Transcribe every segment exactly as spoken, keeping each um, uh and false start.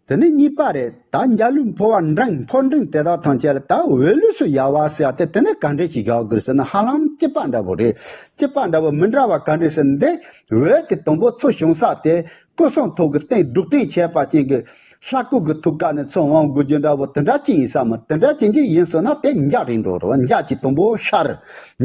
དེ་ནས་གཉིས་པ་རེད། ད་འཇའ་ལུས་འཕོ་བ་འབྲིང་འཕོ་འབྲིང་དེ་དག་ཐམས་ཅད་ལ་ད་འོད་ལུས་སུ་ཡལ་བ་ཟེར་ཡ་དེ་དེ་ནས་ག་འདྲས་ཤིག་ཡལ་དགོས་ཟེར་ན། ཧ་ལམ་སྐྱིད་པ་འདྲ་པོ་རེད། སྐྱིད་པ་འདྲ་པོ་མི་འདྲ་བ་ག་འདྲས་ཟེར་ན། འདི་འོད་ཀྱི་དུམ་བུ་ཚུར་བྱུང་ས་དེ་སྐུ་གསུང་ཐུགས་ཀྱི་སྟེང་སྒྲུབ་སྟེང་བྱས་པ་ཅན་གྱི་ལྷ་སྐུ་གི་ཐུགས་ཀ་ནས་ཚུར་འོང་དགོས་རྒྱུ་འདྲ་པོ་དེ་འདྲ་ཅིག་ཡིན་ས་མ། དེ་འདྲ་ཅན་ཅིག་ཡིན་སོང་ན་དེ་འཇའ་རེད་འགྲོ་རེད་བ། འཇའ་གྱི་དུམ་བུ་ཤར།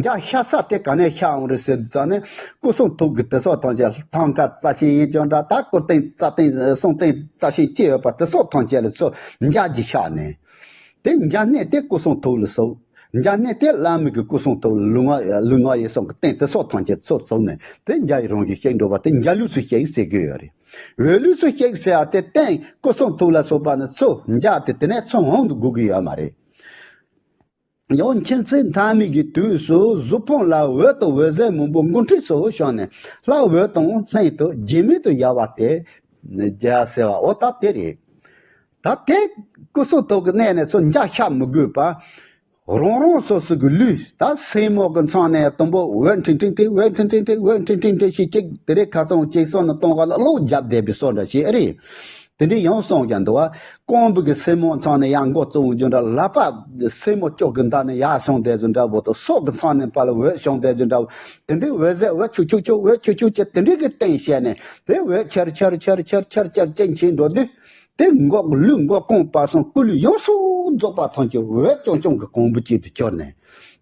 འཇའ་ཤར་ས་དེ་ག་ནས་ཤར་འོང་རེད་ཟེར་དུས་ཙང་ནས། སྐུ་གསུང་ཐུགས་ཀྱི་དེ་སོགས་ཐམས་ཅད་ཐང་ཀ་རྩ་ཤིང་ཡིན་ཀྱང་འདྲ། ད་སྐུ་སྟེང་རྩ་སྟེང་གསུང་སྟེང་རྩ་ཤིང་སྐྱེས་ཡོད་པ་དེ་སོགས་ཐམས་ཅད་ལ་ཚུར་འཇའ་གྱིས་ཤར་ནས། དེ་འཇའ་སྣེ་དེ་སྐུ་གསུང་ཐུགས་ལ་སོགས། འཇའ་སྣེ་དེ་བླ་མའི་གི་སྐུ་གསུང་ཐུགས་ལ་ལུས་ངག་ལུས་ངག་ཡིད་གསུམ་གྱི་སྟེང་དེ་སོགས་ཐམས་ཅད་ཚུར་སོང་ནས་དེ་འཇའ་ཡི་རང་བཞིན་གཤེགས་འགྲོ་བ་དེ་འཇའ་ལུས་སུ་གཤེགས་ཟེར་གྱི་ཡོད་རེད། འོད་ལུས་སུ་གཤེགས་ཟེར་ཡ་དེ་སྟེང་སྐུ་གསུང་ཐུགས་ལ་སོགས་པ་ནས་ཚུར་འཇའ་དེ་དེ་ནས་ཚུར་འོང་དུ་དགོས་ཀྱི་ཡོད་མ་རེད། ཡང་མཁྱེན་བརྩེ་མཐའ་མའི་གི་དུས་སུ་གཟུགས་ཕུང་ལ་འོད་དང་འོད་ཟེར་མང་པོ་དངོས་འཕྲད་སུ་བྱུང་ནས་ལྷ་འོད་དང་ལྷན་དུ་བརྗེད་མེད་དུ་ཡལ་བ་དེ་འཇའ་ཟེར་བ་འོ་ད་དེ་རེད། ད་དེ་སྐུ་གསུང་ཐུགས་ཀྱི་གནས་ནས་ཚུར་འཇའ་ཤར་མི་དགོས་པ། རང་རང་སོ་སོ་གི་ལུས་ད་སེན་མོ་གི་མཚམས་ནས་དང་པོ་འོད་ཕྲེང་ཕྲེང་ཕྲེང་འོད་ཕྲེང་ཕྲེང་ཕྲེང་འོད་ཕྲེང་ཕྲེང་ཕྲེང་ཞིག་གཅིག་དེ་རེ་ཁ་སང་གཅིག་སོང་ནས་གཏོང་ག་ལ་གློག་བརྒྱབ་བསྡད་པའི་བཟོ་འདྲ་ཞིག་ཨེ་རེད། དེ་འདྲའི་ཡང་གསུངས་ཀྱང་འདུག་བ། རྐང་པའི་གི་སེན་མོ་མཚམས་ནས་ཡར་མགོ་བཙུགས་འོང་རྒྱུ་འདྲ། ལག་པ་སེན་མོ་ལྕོག་གི་མདའ་ནས་ཡར་སོང་བསྡད་རྒྱུ་འདྲ་བོ་དང་། སྲོག་གི་མཚམས་ནས་ཕར་ལ་འོད་བྱུང་བསྡད་རྒྱུ་འདྲ་བོ། དེ་འདྲའི་འོད་ཟེར་འོད་ཆུག་ཆུག་ཆུག་འོད་ཆུག་ཆུག་ཅེས་དེ་འདྲའི་གི་སྟེང་བཤད་ནས་དེ་འོད་ཆེར་ཆེར་ཆེར་ཆེར་ཆེར་ཆེར་ཕྱིན་འགྲོ་དུས། དེ་མགོ་ལུས་མགོ་རྐང་བར་གསུམ་སྐུ་ལུས་ཡོངས་སུ་རྫོགས་པ་ཐམས་ཅད་འོད་ཀྱང་ཀྱང་གི་གོང་བུ་གཅིག་ཏུ་གྱུར་ནས།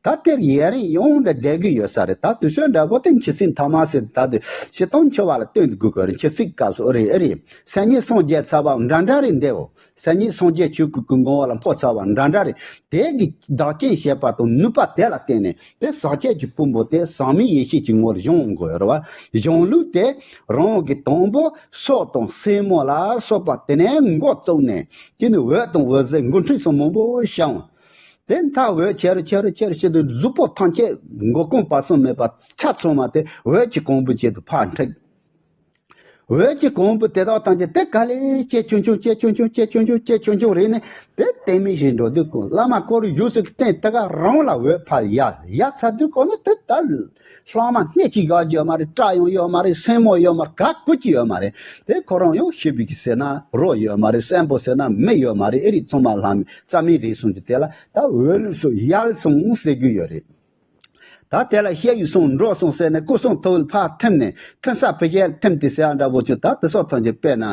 ད་དེར་ཡུན་རིང་ཡོངས་འདྲ་བསྡད་ཀྱི་ཡོད་ས་རེད། ད་དུས་ཚོད་འདྲ་པོ་དེ་འཆི་སྲིད་ཐ་མ་ཟེར། ད་དུས་ཤི་དང་འཆི་བ་ལ་བསྟུན་དགོས་ཀྱི་རེད། འཆི་སྲིད་སྐབས་སུ་ཨེ་རེད་ཨེ་རེད། སང་ཉིན་སངས་རྒྱས་ཚར་བ་འདྲ་འདྲ་རེད་འདེའོ། སང་ཉིན་སངས་རྒྱས་ཆོས་སྐུ་གི་ངོ་བོ་ལ་འཕོ་ཚར་བ་འདྲ་འདྲ་རེད། དེ་གི་བདག་རྐྱེན་བྱེད་པ་དང་ནུས་པ་དེ་ལ་བརྟེན་ནས་དེ་ཟག་བཅས་ཀྱི་ཕུང་པོ་དེ་ཟག་མེད་ཡེ་ཤེས་ཀྱི་ངོ་བོར་སྦྱོང་དགོས་རེད་བ། སྦྱོང་ལུགས་དེ་རང་གི་དང་པོ་སྲོག་དང་སེན་མོ་ལ་སོགས་པ་དེ་ནས་མགོ་བཙུགས་ནས་དེ་ནི་འོད་དང་འོད་ཟེར་དངོས་འཕྲད་སོགས་མང་པོ་བྱུང་། དེ་མཐའ་འོད་ཆེར་ཆེར་ཆེར་ཕྱིན་དུས་གཟུགས་པོ་ཐམས་ཅད་མགོ་རྐང་བར་གསུམ་མེད་པ་ཆ་ཚང་མ་དེ་འོད་ཀྱི་གོང་བུ་ཅན་དུ་ཕར་འཁྲིགས། འོད་ཀྱི་གོང་བུ་དེ་དག་ཐམས་ཅད་དེ་ག་ལེ་སྐྱེ་ཆུང་ཆུང་སྐྱེ་ཆུང་ཆུང་སྐྱེ་ཆུང་ཆུང་སྐྱེ་ཆུང་ཆུང་རེད་ནས་དེ་གཏིང་མེད་ཞིག་འགྲོ་དུས་ཀུན་བླ་མ་སྐོར་བཞུགས་སུ་སྟེང་དེ་ག་རང་ལ་འོད་ཕར་ཡལ་ཡལ་ཚར་དུས་ཀུན་ནི་དེ་ད་ལྷག་མ་སྣེ་གཅིག་ཡོད་ཀྱི་ཡོད་མ་རེད། སྐྲ་ཡང་ཡོད་མ་རེད། སེན་མོ་ཡོད་མ་རེད། ག་ཀུ་ཅི་ཡོད་མ་རེད། དེ་ཁོ་རང་ཡང་ཤི་བའི་གི་ཟེར་ན་རོ་ཡོད་མ་རེད། སེན་པོ་ཟེར་ན་མི་ཡོད་མ་རེད། ཨེ་རེད། ཚང་མ་ལྷག་མེད་རྩ་མེད་རེད་གསུངས་ཀྱི་དེ་ལ་ད་འོད་ལུས་སུ་ཡལ་སོང་ཟེར་གྱི་ཡོད་རེད། ད་དེ་ལ་ཤེས་ཡོན་སོང་འགྲོ་སོང་ཟེར་ནས་སྐུ་གསུང་ཐུགས་ཕར་ཐིམ་ནས་ཐིམ་ས་ཕ་གིར་ཐིམ་དེ་ཟེར་ཡ་འདྲ་པོ་ཅིག་ད་དེ་སོགས་ཐམས་ཅད་དཔེར་ན།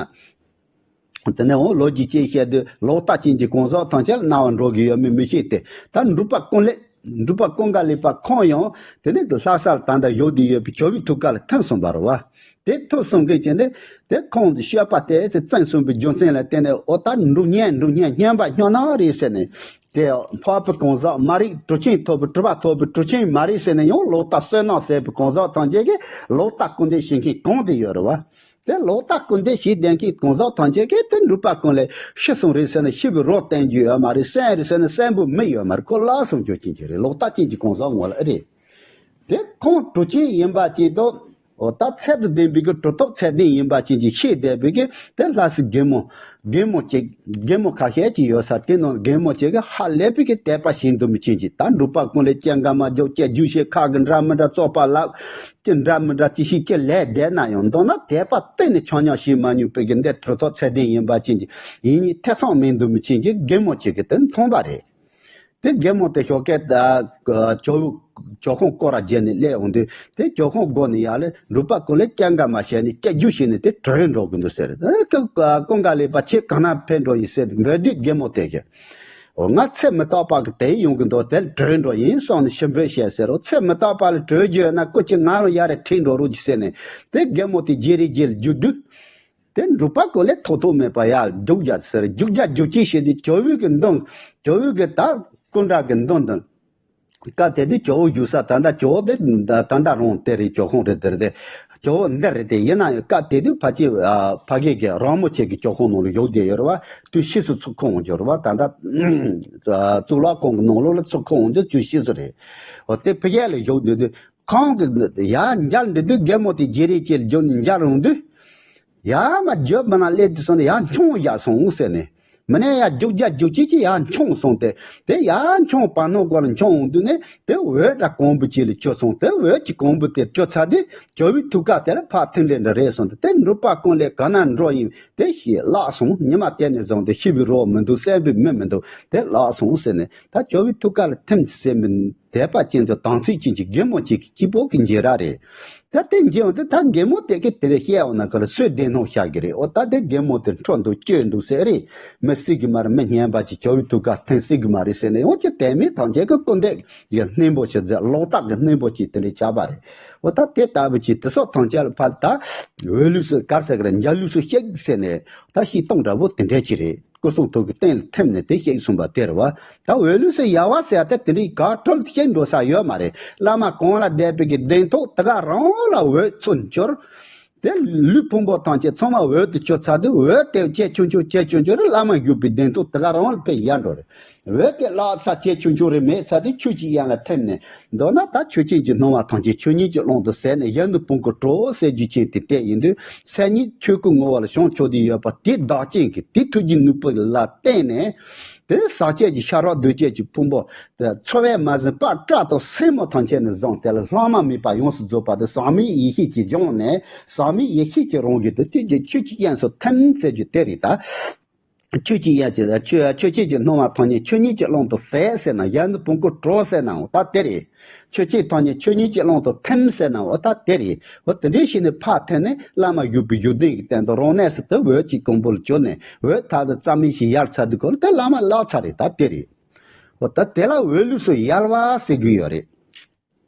དེ་ནས་འོང་ལོ་རྒྱུས་ཅིག་བཤད་དུས་ལོག་ལྟ་ཅན་གྱི་གང་ཟག་ཐམས་ཅད་ལ་སྣང་བ་འགྲོ་གི་ཡོད་མེད་མི་ཤེས་ཏེ། ད་འབྲུག་པ་ཀུན་ལེགས་འབྲུག་པ་ཀུན་དགའ་ལེགས་པ་ཁོང་ཡང་དེ་ནས་ལྷ་ས་ལ་ད་ལྟ་བཞུགས་བསྡད་ཡོད་པའི་ཇོ་བོའི་ཐུགས་ཀ་ལ་ཐིམ་སོང་བ་རེད་བ། དེ་ཐུགས་སུན་འགུལ་བྱས་ནས་དེ་ཁོང་གི་སྤྱོད་པ་དེ་ཚེ་བཙན་སོང་བའི་རྒྱུ་མཚན་ལ་བརྟེན་ནས་འོ་ད་འབྲུག་སྙན་འབྲུག་སྙན་སྙན་པ་སྙན་ན་རེད་ཟེར་ནས། དེ་འཕགས་པའི་གང་ཟག་མ་རེད། གྲུབ་ཆེན་ཐོབ་པའི་གྲུབ་པ་ཐོབ་པའི་གྲུབ་ཆེན་མ་རེད་ཟེར་ནས་ཡང་ལོག་ལྟ་བསོད་ནམས་ཟད་པའི་གང་ཟག་ཐམས་ཅད་ཀྱིས་ལོག་ལྟ་སྐུར་འདེབས་བྱེད་མཁན་གང་དེ་ཡོད་རེད་བ། དེ་ལོག་ལྟ་སྐུར་འདེབས་བྱེད་བསྡད་མཁན་གང་ཟག་ཐམས་ཅད་ཀྱིས་དེ་འབྲུག་པ་ཀུན་ལེགས་ཤི་སོང་རེད་ཟེར་ནས་ཤི་བའི་རོ་བསྟན་རྒྱུ་ཡོད་མ་རེད། གསོན་རེད་ཟེར་ནས་གསོན་པོ་མི་ཡོད་མ་རེད། ཁོ་ལགས་སོང་རྒྱུ་ཅན་གྱི་རེད། ལོག་ལྟ་ཅན་གྱི་གང་ཟག་ངོ་ལ་ཨེ་རེད། དེ་ཁོང་གྲུབ་ཆེན་ཡིན་པ་ཅིག་དང་། འོ་ད་ཚད་དང་ལྡན་པའི་གི་གྲུབ་ཐོབ་ཚད་ལྡན་ཡིན་པ་ཅན་གྱི་ཤེས་བསྡད་པའི་གི་དེ་ལྷ་སའི་རྒན་མོ། རྒན་མོ་ཅིག་རྒན་མོ་ཁ་ཤས་ཅིག་ཡོད་ས་དེ་ནང་རྒན་མོ་ཅིག་གི་ཧ་ལས་པའི་གི་དད་པ་བྱེད་འདུག་མི་ཅན་གྱི་ད་འབྲུག་པ་ཀུན་ལེགས་སྐྱེ་འགའ་མ་རྒྱོབ་སྐྱེ་རྒྱུ་ཞེས་ཁ་གི་འདྲ་མི་འདྲ་བཙོག་པ་ལབ། ཅི་འདྲ་མི་འདྲ་ཅི་ཞིག་ཅི་ལས་བསྡད་ན་ཡང་མདོར་ན་དད་པ་གཏན་ནས་ཆག་ཉག་བྱེད་མ་མྱོང་པའི་གི་འདི་གྲུབ་ཐོབ་ཚད་ལྡན་ཡིན་པ་ཅན་གྱི་ཡིན་ཉིད་ཐེ་ཚོམ་མེད་འདུག་མི་ཅན་གྱི་རྒན་མོ་ཅིག་གི་དེ་མཐོང་པ་རེད། དེ་རྒན་མོ་དེ་ཞོགས་ཀས་ཇོ་བོ་ཇོ་ཁང་སྐོར་ར་བརྒྱབ་ནས་སླེབས་འོང་དུས་དེ་ཇོ་ཁང་སྒོ་ནས་ཡར་ལ་འབྲུག་པ་ཀུན་ལེགས་སྐྱེ་འགའ་མ་བྱས་ནས་སྐྱེ་རྒྱུ་བྱས་ནས་དེ་བྲོས་འགྲོ་གི་འདུག་ཟེར། ཀུན་དགའ་ལེགས་པ་ཁྱེད་ག་ན་ཕེབས་འགྲོ་ཡིན་ཟེར་འབོད་དུས་རྒན་མོ་དེ་གིས། འོ་ང་ཚེ་མི་རྟག་པ་གི་དེ་ཡོང་གི་འདུག་དེ་ལ་བྲོས་འགྲོ་ཡིན་སོང་ནས་ཕྱིར་འབོད་བྱས་ཟེར་རོ། ཚེ་མི་རྟག་པ་ལ་བྲོས་རྒྱུ་ཡོད་ན་སྐུ་མཁྱེན་ང་རང་ཡར་ར་ཁྲིད་འགྲོ་རོགས་གྱིས་ཟེར་ནས་དེ་རྒན་མོ་དེ་རྗེས་རེ་རྗེས་ལ་རྒྱུག་དུས། དེ་འབྲུག་པ་ཀུན་ལེགས་ཐོགས་ཐོགས་མེད་པ་ཡར་རྒྱུག་རྒྱག་ཟེར། རྒྱུག་རྒྱག་རྒྱུག་ཅི་བྱེད་དུས་ཇོ་བོའི་གི་མདུན། ཇོ་བོའི་གི་ད་སྐུ་འདྲ་གི་མདུན་དུ། སྐབས་དེ་དུས་ཇོ་བོ་བཞུགས་ས་ད་ལྟ་ཇོ་བོ་དེ་ད་ལྟ་རང་དེ་རེད། ཇོ་ཁང་རེད་དེ་རེད་དེ། ཇོ་བོ་འདི་རེད་དེ། ཡིན་ན་ཡང་སྐབས་དེ་དུས་ཕ་ཆེ་ཕ་གི་གི་རོང་མོ་ཆེ་གི་ཇོ་ཁང་ནང་ལ་བཞུགས་བསྡད་ཡོད་རེད་བ། དུས་ཕྱིས་སུ་ཚུར་འཁོར་འོང་རྒྱུ་རེད་བ། ད་ལྟ་གཙུག་ལག་ཁང་གི་ནང་ལོགས་ལ་ཚུར་འཁོར་འོང་དུས་དུས་ཕྱིས་སུ་རེད། འོ་དེ་ཕ་གི་ལ་བཞུགས་བསྡད་དུས། ཁོང་གི་ཡར་མཇལ་འདི་དུས་རྒན་མོ་དེ་རྗེས་རེ་བྱས་རྒྱུག་ནས་མཇལ་རུང་དུས། ཡར་མར་རྒྱབ་མ་ན་སླེབས་དུས་སོང་ནས་ཡར་མཆོང་བཞག་སོང་ཟེར་ནས། མི་ནས་ཡར་རྒྱུག་རྒྱ་རྒྱུག་ཅིག་ཅིག་ཡར་མཆོང་སོང་སྟེ། དེ་ཡར་མཆོང་བར་སྣང་སྐོར་ལ་མཆོང་འོང་དུས་ནས་དེ་འོད་འདྲ་གང་བུ་ཅིག་ལ་བསྐྱོད་སོང་། དེ་འོད་ཀྱི་གང་བུ་དེ་བསྐྱོད་ཚར་དུས་ཇོ་བོའི་ཐུགས་ཀ་དེ་ལ་ཕར་ཐིམ་ལེ་འདྲ་རེད་སོང་སྟེ། དེ་འབྲུག་པ་ཀུན་ལེགས་ག་ན་འགྲོ་ཡིན། དེ་ཤི་བརླག་སོང་། ཉི་མ་དེ་ནས་བཟུང་སྟེ་ཤི་བའི་རོ་མི་འདུག། བསད་པའི་མི་མི་འདུག། དེ་བརླག་སོང་ཟེར་ནས། ད་ཇོ་བོའི་ཐུགས་ཀ་ལ་ཐིམ་ཟེར་མི་དད་པ་ཅན་དུ་དམ་ཚིག་ཅན་གྱི་རྒན་མོ་གཅིག་གི་སྐྱིད་པོ་གི་འཇིགས་ར་རེད། ད་དེ་འཇིགས་འོང་དུས་ད་རྒན་མོ་དེ་གིས་དེ་རེ་བཤད་འོང་ན་ག་རེ་སུས་བདེན་ནོ་བཤད་གི་རེད། འོ་ད་དེ་རྒན་མོ་དེ་འཕྲོ་འདུག་སྐྱོན་འདུག་ཟེར་རེད། མི་སྲིད་གི་མ་རེད། མི་སྙན་པ་ཅིག་ཇོ་བོའི་ཐུགས་ཀ་ཐིམ་སྲིད་གི་མ་རེད་ཟེར་ནས། འོ་ཅི་དད་མེད་ཐམས་ཅད་ཀྱི་སྐུར་འདེབས་ཀྱི་སྣེ་མོ་ཞིག་མཛད། ལོག་ལྟ་གི་སྣེ་མོ་ཅིག་དེ་འདྲ་ཆགས་པ་རེད། འོ་ད་དེ་ལྟ་བུ་ཅིག་དེ་སོགས་ཐམས་ཅད་ལ་ཕར་ད་འོད་ལུས་སུ་གར་ཟེར་གི་རེད། འཇའ་ལུས་སུ་གཤེགས་ཟེར་ནས། ད་གཤེགས་སྟངས་འདྲ་པོ་དེ་འདྲ་ཅིག་རེད། སྐུ་གསུང་ཐུགས་ཀྱི་སྟེང་ལ་ཐིམ་ནས་དེ་གཤེགས་གསུངས་པ་དེ་རེད་བ། ད་འོད་ལུས་སུ་ཡལ་བ་ཟེར་ཡ་དེ་དེ་འདྲའི་གར་འཕྲོ་ལ་གཤེགས་འགྲོ་ས་ཡོད་མ་རེད། བླ་མ་གང་ལ་བསྡད་པའི་གི་གདན་ཐོག་དེ་ག་རང་ལ་འོད་ཚུར་འཕྲོས། དེ་ལུས་ཕུང་པོ་ཐམས་ཅད་ཚང་མ་འོད་དུ་གྱུར་ཚར་དུས། འོད་དེ་ཇེ་ཆུང་ཆུང་ཇེ་ཆུང་ཆུང་རེ། བླ་མ་བཞུགས་པའི་གདན་ཐོག་དེ་ག་རང་ལ་ཕར་ཡལ་འགྲོ་རེད། འོད་དེ་བརླག་ཚར་ཇེ་ཆུང་ཆུང་རེ་མེད་ཚར་དུས་ཆོས་ཀྱི་དབྱིངས་ལ་ཐིམ་ནས། མདོར་ན་ད་ཆོས་ཅན་གྱི་སྣང་བ་ཐམས་ཅད་ཆོས་ཉིད་ཀྱི་ཀློང་དུ་ཟད་ནས་གཞན་དུ་ཕུང་ཁུ་གྲོལ་ཟེར་རྒྱུ་ཅན་དེ་དེ་ཡིན་དུས། སེམས་ཉིད་ཆོས་སྐུ་ངོ་བོ་ལ་བྱང་ཆུབ་ཏུ་ཡོད་པ་དེ་བདག་རྐྱེན་གྱི་དེ་ཐུགས་ཀྱི་ནུས་པ་ལ་བརྟེན་ནས། དེ་ཟག་བཅས་ཀྱི་ཤ་རོགས་གདོས་བཅས་ཀྱི་ཕུང་པོ་དེ་འཚོ་བས་མ་ཟིན་པར་སྐྲ་དང་སེན་མོ་ཐམས་ཅད་ནས་བཟུང་། དེ་ལ་ལྷག་མ་མེད་པ་ཡོངས་སུ་རྫོགས་པ་དེ་ཟག་མེད་ཡེ་ཤེས་ཀྱིས་སྦྱངས་ནས། ཟག་མེད་ཡེ་ཤེས་ཀྱི་རང་བཞིན་དེ་དུས་ཀྱི་ཆོས་ཀྱི་དབྱིངས་སུ་ཐིམ་ཟེར་རྒྱུ་དེ་རེད་ད། ཆོས་ཀྱི་དབྱིངས་ཀྱི་ཆོས་ཆོས་ཅན་གྱི་སྣང་བ་ཐམས་ཅད་ཆོས་ཉིད་ཀྱི་ཀློང་དུ་ཟད་ཟེར་ན། གཞན་དུ་ཕུང་ཁུ་གྲོལ་ཟེར་ནའང་ད་དེ་རེད། ཆོས་ཅན་ཐམས་ཅད་ཆོས་ཉིད་ཀྱི་ཀློང་དུ་ཐིམ་ཟེར་ནའང་ད་དེ་རེད། འོ་དེ་འདྲའི་ཞིག་ནས་ཕར་ཐོན་ནས་བླ་མ་བཞུགས་པའི་བཞུགས་གདན་གྱི་སྟེང་དུ་རང་གནས་སུ་དེ་འོད་ཀྱི་གང་བུ་ལ་གྱུར་ནས། འོད་ཐག་ཏུ་རྩ་མེད་ཞིག་ཡལ་ཚར་དུས་སྐོར་དེ་བླ་མ་བརླག་ཚར་རེད། ད་དེ་རེད། འོ་ད་དེ་ལ་འོད་ལུས་སུ་ཡལ་བ་ཟེར་གྱི་ཡོད་རེད།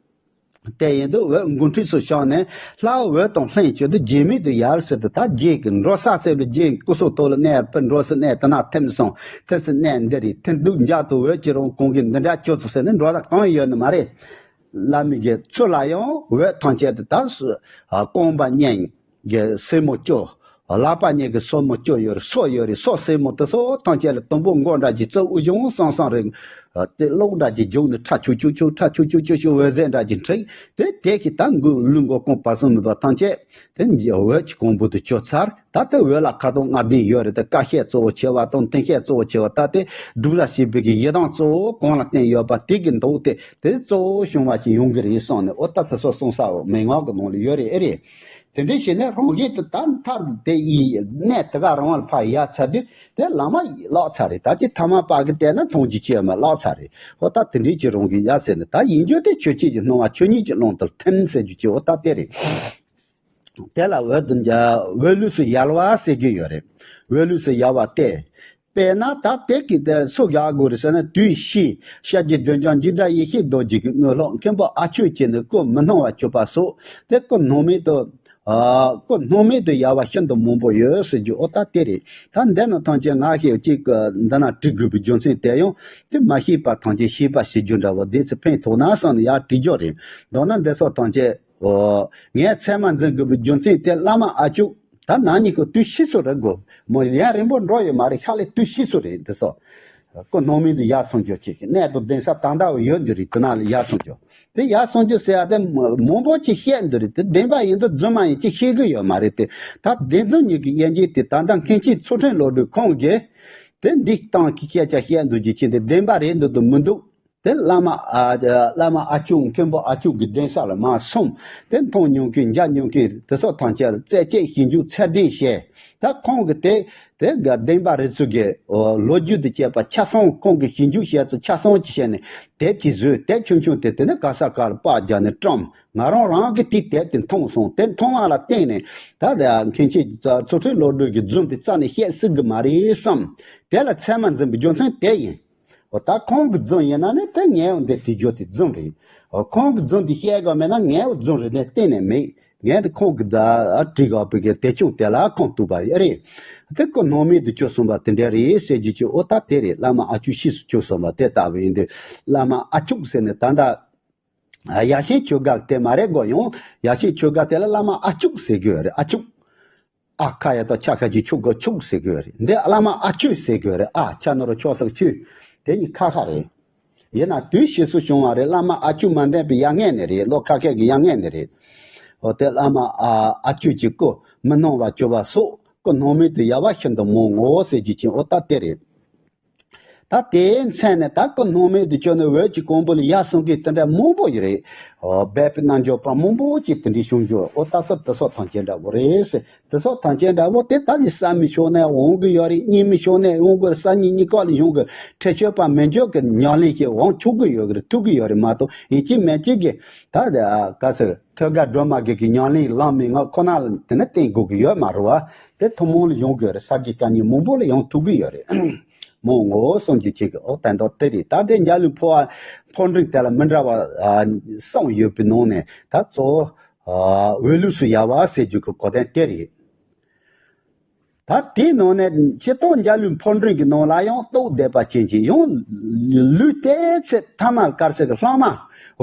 དེ་ཡིན་དུས་འོད་དགུང་ཁྲིས་སུ་ཤར་ནས་ལྷའི་འོད་དང་ལྷན་ཅིག་ཏུ་རྗེས་མེད་དུ་ཡལ་ཟེར་དུས། ད་རྗེ་གི་འགྲོ་ས་ཟེར་བའི་རྗེ་སྐུ་གསུང་ཐུགས་ལ་གནས་པའི་འགྲོ་ས་གནས་དེ་ན་ཐིམ་སོང་། ཐིམ་སའི་གནས་འདི་རེད། ཐིམ་དུས་མཇལ་དུ་འོད་ཀྱི་རང་གང་གིས་འདི་འདྲ་གྱུར་ཚུལ་ཟེར་ནས་འགྲོ་ས་གང་ཡོད་ནི་མ་རེད། བླ་མའི་གི་ཚུལ་ལ་ཡང་འོད་ཐམས་ཅད་དུ་ད་སུ་རྐང་པ་གཉིས་གི་སེན་མོ་བཅུ། ལག་པ་གཉིས་ཀྱི་སེན་མོ་བཅུ་ཡོད་རེད། སོ་ཡོད་རེད། སོ་སེན་མོ་དེ་སོགས་ཐམས་ཅད་ལ་དུམ་བུ་མགོ་འདྲ་ཅིག་རྩིབས་དབུ་བྱུང་སང་སང་རེད། དེ་གློག་འདྲ་ཅིག་རྒྱུག་ནས་ཁྲ་ཆུ་ཆུ་ཆུ་ཁྲ་ཆུ་ཆུ་ཆུ་ཆུ་འོད་ཟེར་འདྲ་ཅིག་འཁྲིགས། དེ་དེ་གི་ད་མགོ་ལུས་མགོ་རྐང་བར་གསུམ་མེད་པ་ཐམས་ཅད་དེ་འོད་ཀྱི་གང་བུ་དུ་གྱུར་ཚར། ད་ལྟ་འོད་ལ་ཁ་དོག་ལྔ་ལྡན་ཡོད་རེད། དེ་ཀ་ཤས་གཙོ་བོ་ཆེ་བ་དང་མཐིང་ཤས་གཙོ་བོ་ཆེ་བ། ད་དེ་སྒྲུབ་ར་བྱེད་པའི་གི་ཡི་དམ་གཙོ་བོ་གང་ལ་བརྟེན་ཡོད་པ་དེ་གི་མདོག་དེ་དེ་གཙོ་བོ་བྱུང་བ་ཅིག་ཡོང་གི་རེད་གསུངས་ནས། འོ་ད་དེ་ཚོ་གསུང་ས་འོ་མན་ངག་གི་ནང་ལ་ཡོད་རེད། ཨེ་རེད། དེ་འདྲའི་བྱས་ནས་རང་བཞིན་དུ་ད་མཐར་དེ་ཡི་གནས་དེ་ག་རང་བར་ཕར་ཡལ་ཚར་དུས་དེ་བླ་མ་བརླག་ཚར་རེད། ད་ཅི་ཐ་མལ་པ་གིས་བལྟས་ན་མཐོང་རྒྱུ་ཅི་ཡང་མེད། བརླག་ཚར་རེད། འོ་ད་དེ་འདྲའི་ཅི་རང་གི་ཡ་ཟེར་ནས། ད་ཡིན་རྒྱུ་དེ་ཆོས་ཅན་གྱི་སྣང་བ་ཆོས་ཉིད་ཀྱི་ཀློང་དུ་ཐིམ་ཟེར་རྒྱུ་ཅི་འོ་ད་དེ་རེད། དེ་ལ་འོད་དུ་འཇའ་འོད་ལུས་སུ་ཡལ་བ་ཟེར་རྒྱུ་ཡོད་རེད། འོད་ལུས་སུ་ཡལ་བ་སྟེ། དཔེར་ན་ད་དེ་གི་དེ་སུ་བཞག་དགོས་རེད་ཟེར་ན། དུས་ཕྱིས་ཤཱཀྱའི་གདོལ་བྱ་འཇིགས་བྲལ་ཡེ་ཤེས་རྡོ་རྗེ་གི་དངོས་སློབ་མཁན་པོ་ཨ་ཆོས་ཀྱིས་ནི་སྐུ་མི་སྣང་བར་གྱུར་པ་སོགས་དེ་སྐུ་སྣང་མེད་དུ། ཨ་སྐུ་སྣང་མེད་དུ་ཡལ་བ་ཤིན་ཏུ་མང་པོ་ཡོད་ཟེར་རྒྱུ་འོ་ད་དེ་རེད། ད་འདི་ནི་ཐམས་ཅད་ང་ཞེས་གཅིག་འདི་ན་བྲི་དགོས་པའི་རྒྱུ་མཚན་དེ་ཡང་དེ་མ་ཤེས་པ་ཐམས་ཅད་ཤེས་པ་བྱེད་རྒྱུ་འདྲ་བོ་དེ་ཚེ་ཕན་ཐོགས་ན་བསམ་ནས་ཡར་བྲིས་རྒྱུ་རེད། མདོར་ན་འདི་ཚོ་ཐམས་ཅད། ཨོ། ངས་ཚད་མ་འཛིན་དགོས་པའི་རྒྱུ་མཚན་དེ་བླ་མ་ཨ་ཅུག་ད་ན་ནིང་གི་དུས་ཕྱིས་སུ་རེད་གོ། མོ་ཡུན་རིང་པོ་འགྲོ་ཡོད་མ་རེད། ཤག་ལས་དུས་ཕྱིས་སུ་རེད་འདི་ཚོ། སྐུ་སྣང་མེད་དུ་ཡལ་སོང་རྒྱུ་ཅིག་གནས་དང་གདན་ས་ད་ལྟ་ཡོད་འདི་རེད། དེ་ན་ལ་ཡལ་སོང་རྒྱུ། དེ་ཡལ་སོང་རྒྱུ་ཟེར་ཡ་དེ་མང་པོ་ཅིག་བཤད་འདི་རེད། དེ་བདེན་པ་ཡིན་དུ་རྫུན་མ་ཡིན་ཅིག་ཤེས་གི་ཡོད་མ་རེད་དེ། ད་བདེན་རྫུན་གཉིས་ཀྱི་དབྱེ་འབྱེད་དེ་ད་ལྟ་མཁན་ཆེན་ཚུལ་ཁྲིམས་བློ་གྲོས་ཁོང་གིས་དེ་འདི་སྟེང་གི་སྐད་ཆ་བཤད་འདུག་རྒྱུ་ཅིག་དེ་བདེན་པ་རེད་འདུག་འདུག་མི་འདུག་དེ་བླ་མ་ཨ་བླ་མ་ཨ་ཅུག་མཁན་པོ་ཨ་ཅུག་གི་གདན་ས་ལ་མར་སོང་། དེ་མཐོང་མྱོང་མཁན་མཇལ་མྱོང་མཁན་དེ་ཚོ་ཐམས་ཅད་ལ་རྩད་གཅོད་ཞིབ་འཇུག་ཚད་ལྡན་བྱས། ད་ཁོང་གིས་དེ་དེ་ག་བདེན་པ་རེད་ཚུལ་གྱི་ལོ་རྒྱུས་དེ་བཅས་པ་ཆ་ཚང་ཁོང་གིས་ཞིབ་འཇུག་བྱས་ཚུལ་ཆ་ཚང་གཅིག་བྱས་ནས་དེབ་ཅིག་བཟོས། དེབ་ཆུང་ཆུང་དེ་དེ་ནས་ག་ས་ག་ལ་པར་རྒྱག་ནས་བཀྲམ། ང་རང་རང་གིས་དེའི་དེབ་དེ་མཐོང་སོང་། དེ་མཐོང་བ་ལ་བརྟེན་ནས་ད་མཁན་ཆེན་ཚུལ་ཁྲིམས་བློ་གྲོས་ཀྱི་རྫུན་དེ་རྩ་ནས་བཤད་སྲིད་གི་མ་རེད་བསམ། དེ་ལ་ཚད་མ་འཛིན་པའི་རྒྱུ་མཚན་དེ་ཡིན། འོ་ད་ཁོང་གི་རྫུན་ཡིན་ན་ནི་དེ་ངས་འོ་འདི་བྲིས་རྒྱུ་དེ་རྫུན་རེད། འོ་ཁོང་གི་རྫུན་དེ་བཤད་དགོས་མེད་ན་ངས་འོ་རྫུན་རེད་ནས་གཏན་ནས་མེད། ངས་དེ་ཁོང་གི་ད་བྲིས་དགོས་པའི་གི་དེབ་ཆུང་དེ་ལ་ཁུངས་གཏུགས་པ་ཡོད་རེད། དེ་སྐུ་སྣང་མེད་དུ་གྱུར་སོང་བ་དེ་འདྲ་རེད་ཟེར་རྒྱུ་ཅིག་འོ་ད་དེ་རེད། བླ་མ་ཨ་ཅུག་ཤེས་སུ་གྱུར་སོང་བ་དེ་ལྟ་བུ་ཡིན་དུས་བླ་མ་ཨ་ཅུག་ཟེར་ནས་ད་ལྟ་ཡ་ཤན་ཆོས་སྒར་དེ་མ་རེད་གོ། ཡང་ཡ་ཤན་ཆོས་སྒར་དེ་ལ་བླ་མ་ཨ་ཅུག་ཟེར་གྱི་ཡོད་རེད། ཨ་ཅུག་ཨ་ཁ་ཡ་ཏོ་ཆ་ཁ་ཅིག་ཆུ་གོ་ཆུག་ཟེར་གྱི་ཡོད་རེད། འདི་བླ་མ་ཨ་ཆོས་ཟེར་གྱི་ཡོད་རེད། ཨ་ཆ་ནོར་ཆོ་སག་ཆོས། དེ་གཉིས་ཁ་ཁ་རེད། ཡིན་ན་དུས་ཕྱིས་སུ་བྱུང་བ་རེད། བླ་མ་ཨ་ཆོས་མ་འདས་པའི་ཡ་ངན་ནས་རེད། ལོ་ཁ་ཁ་གི་ཡ་ངན་ནས་རེད། འོ་དེ་བླ་མ་ཨ་ཨ་ཆོས་ཀྱི་སྐུ་མི་སྣང་བར་གྱུར་པ་སོགས་སྐུ་སྣང་མེད་དུ་ཡལ་བ་ཤིན་ཏུ་མང་ངོ་ཟེར་རྒྱུ་ཅན་འོ་ད་དེ་རེད། ད་དེའི་མཚན་ནས་ད་ཁོ་སྣང་མེད་དུ་གྱུར་ནས་འོད་ཀྱི་གོང་བུ་ལ་ཡར་སོང་གི་དེ་འདྲ་མང་པོ་ཡོད་རེད། འོ་སྦས་པའི་རྣལ་འབྱོར་པ་མང་པོ་ཅིག་དེ་འདྲའི་བྱུང་འགྱུར། འོ་ད་སོ་དེ་སོགས་ཐམས་ཅད་འདྲ་བོ་རེད་ཟེར། དེ་སོགས་ཐམས་ཅད་འདྲ་བོ་དེ་ད་ནི་བསམ་མི་ཤོར་ནས་འོང་གི་ཡོད་རེད། གཉིད་མི་ཤོར་ནས་འོང་གི་རེད། སང་ཉིན་གཉིད་ཁོག་ལ་ཡོང་གི། ཁྲེགས་ཆོད་པ་མི་འཇོག་གི་ཉམས་ལེན་ཞིག་འོང་ཆོག་གི་ཡོད་གི་རེད། ཐུབ་གི་ཡོད་རེད་མ་གཏོགས་ཡིན་གཅིག་མིན་གཅིག་གི་ད་ག་ཟེར། ཐོད་རྒལ་སྒྲོལ་མ་གི་གི་ཉམས་ལེན་ལམ་མི་ང་ཁོ་ན་ལ་དེ་ནས་བརྟེན་དགོས་ཀྱི་ཡོད་མ་རེད་བ། དེ་ཐུན་མོང་ལ་ཡོང་དགོས་རེད། ས་དགེ་བཀའ་རྙིང་མང་པོ་ལ་ཡོང་ཐུབ་ཀྱི་ཡོད་རེད། མོ་ངོ་བོ་གསུམ་གྱི་ཆེད་ཀྱི་འོ་དན་ཏོག་དེ་རེད། ད་དེ་འཇའ་ལུས་འཕོ་བ་འཕོ་འབྲིང་དེ་ལ་མི་འདྲ་བ་གསུམ་ཡོད་པའི་ནང་ནས་ད་གཙོ་བོ་འོད་ལུས་སུ་ཡལ་བ་ཟེར་རྒྱུ་གི་གོ་དོན་དེ་རེད། ད་དེའི་ནང་ནས་སྤྱིར་བཏང་འཇའ་ལུས་འཕོ་འབྲིང་གི་ནང་ལ་ཡང་རྟོགས་བསྡད་པ་ཅན་གྱི་ཡང་ལུས་དེ་ཚེ་ཐ་མལ་དཀར་ཟས་ཀྱི་ལྷག་མ་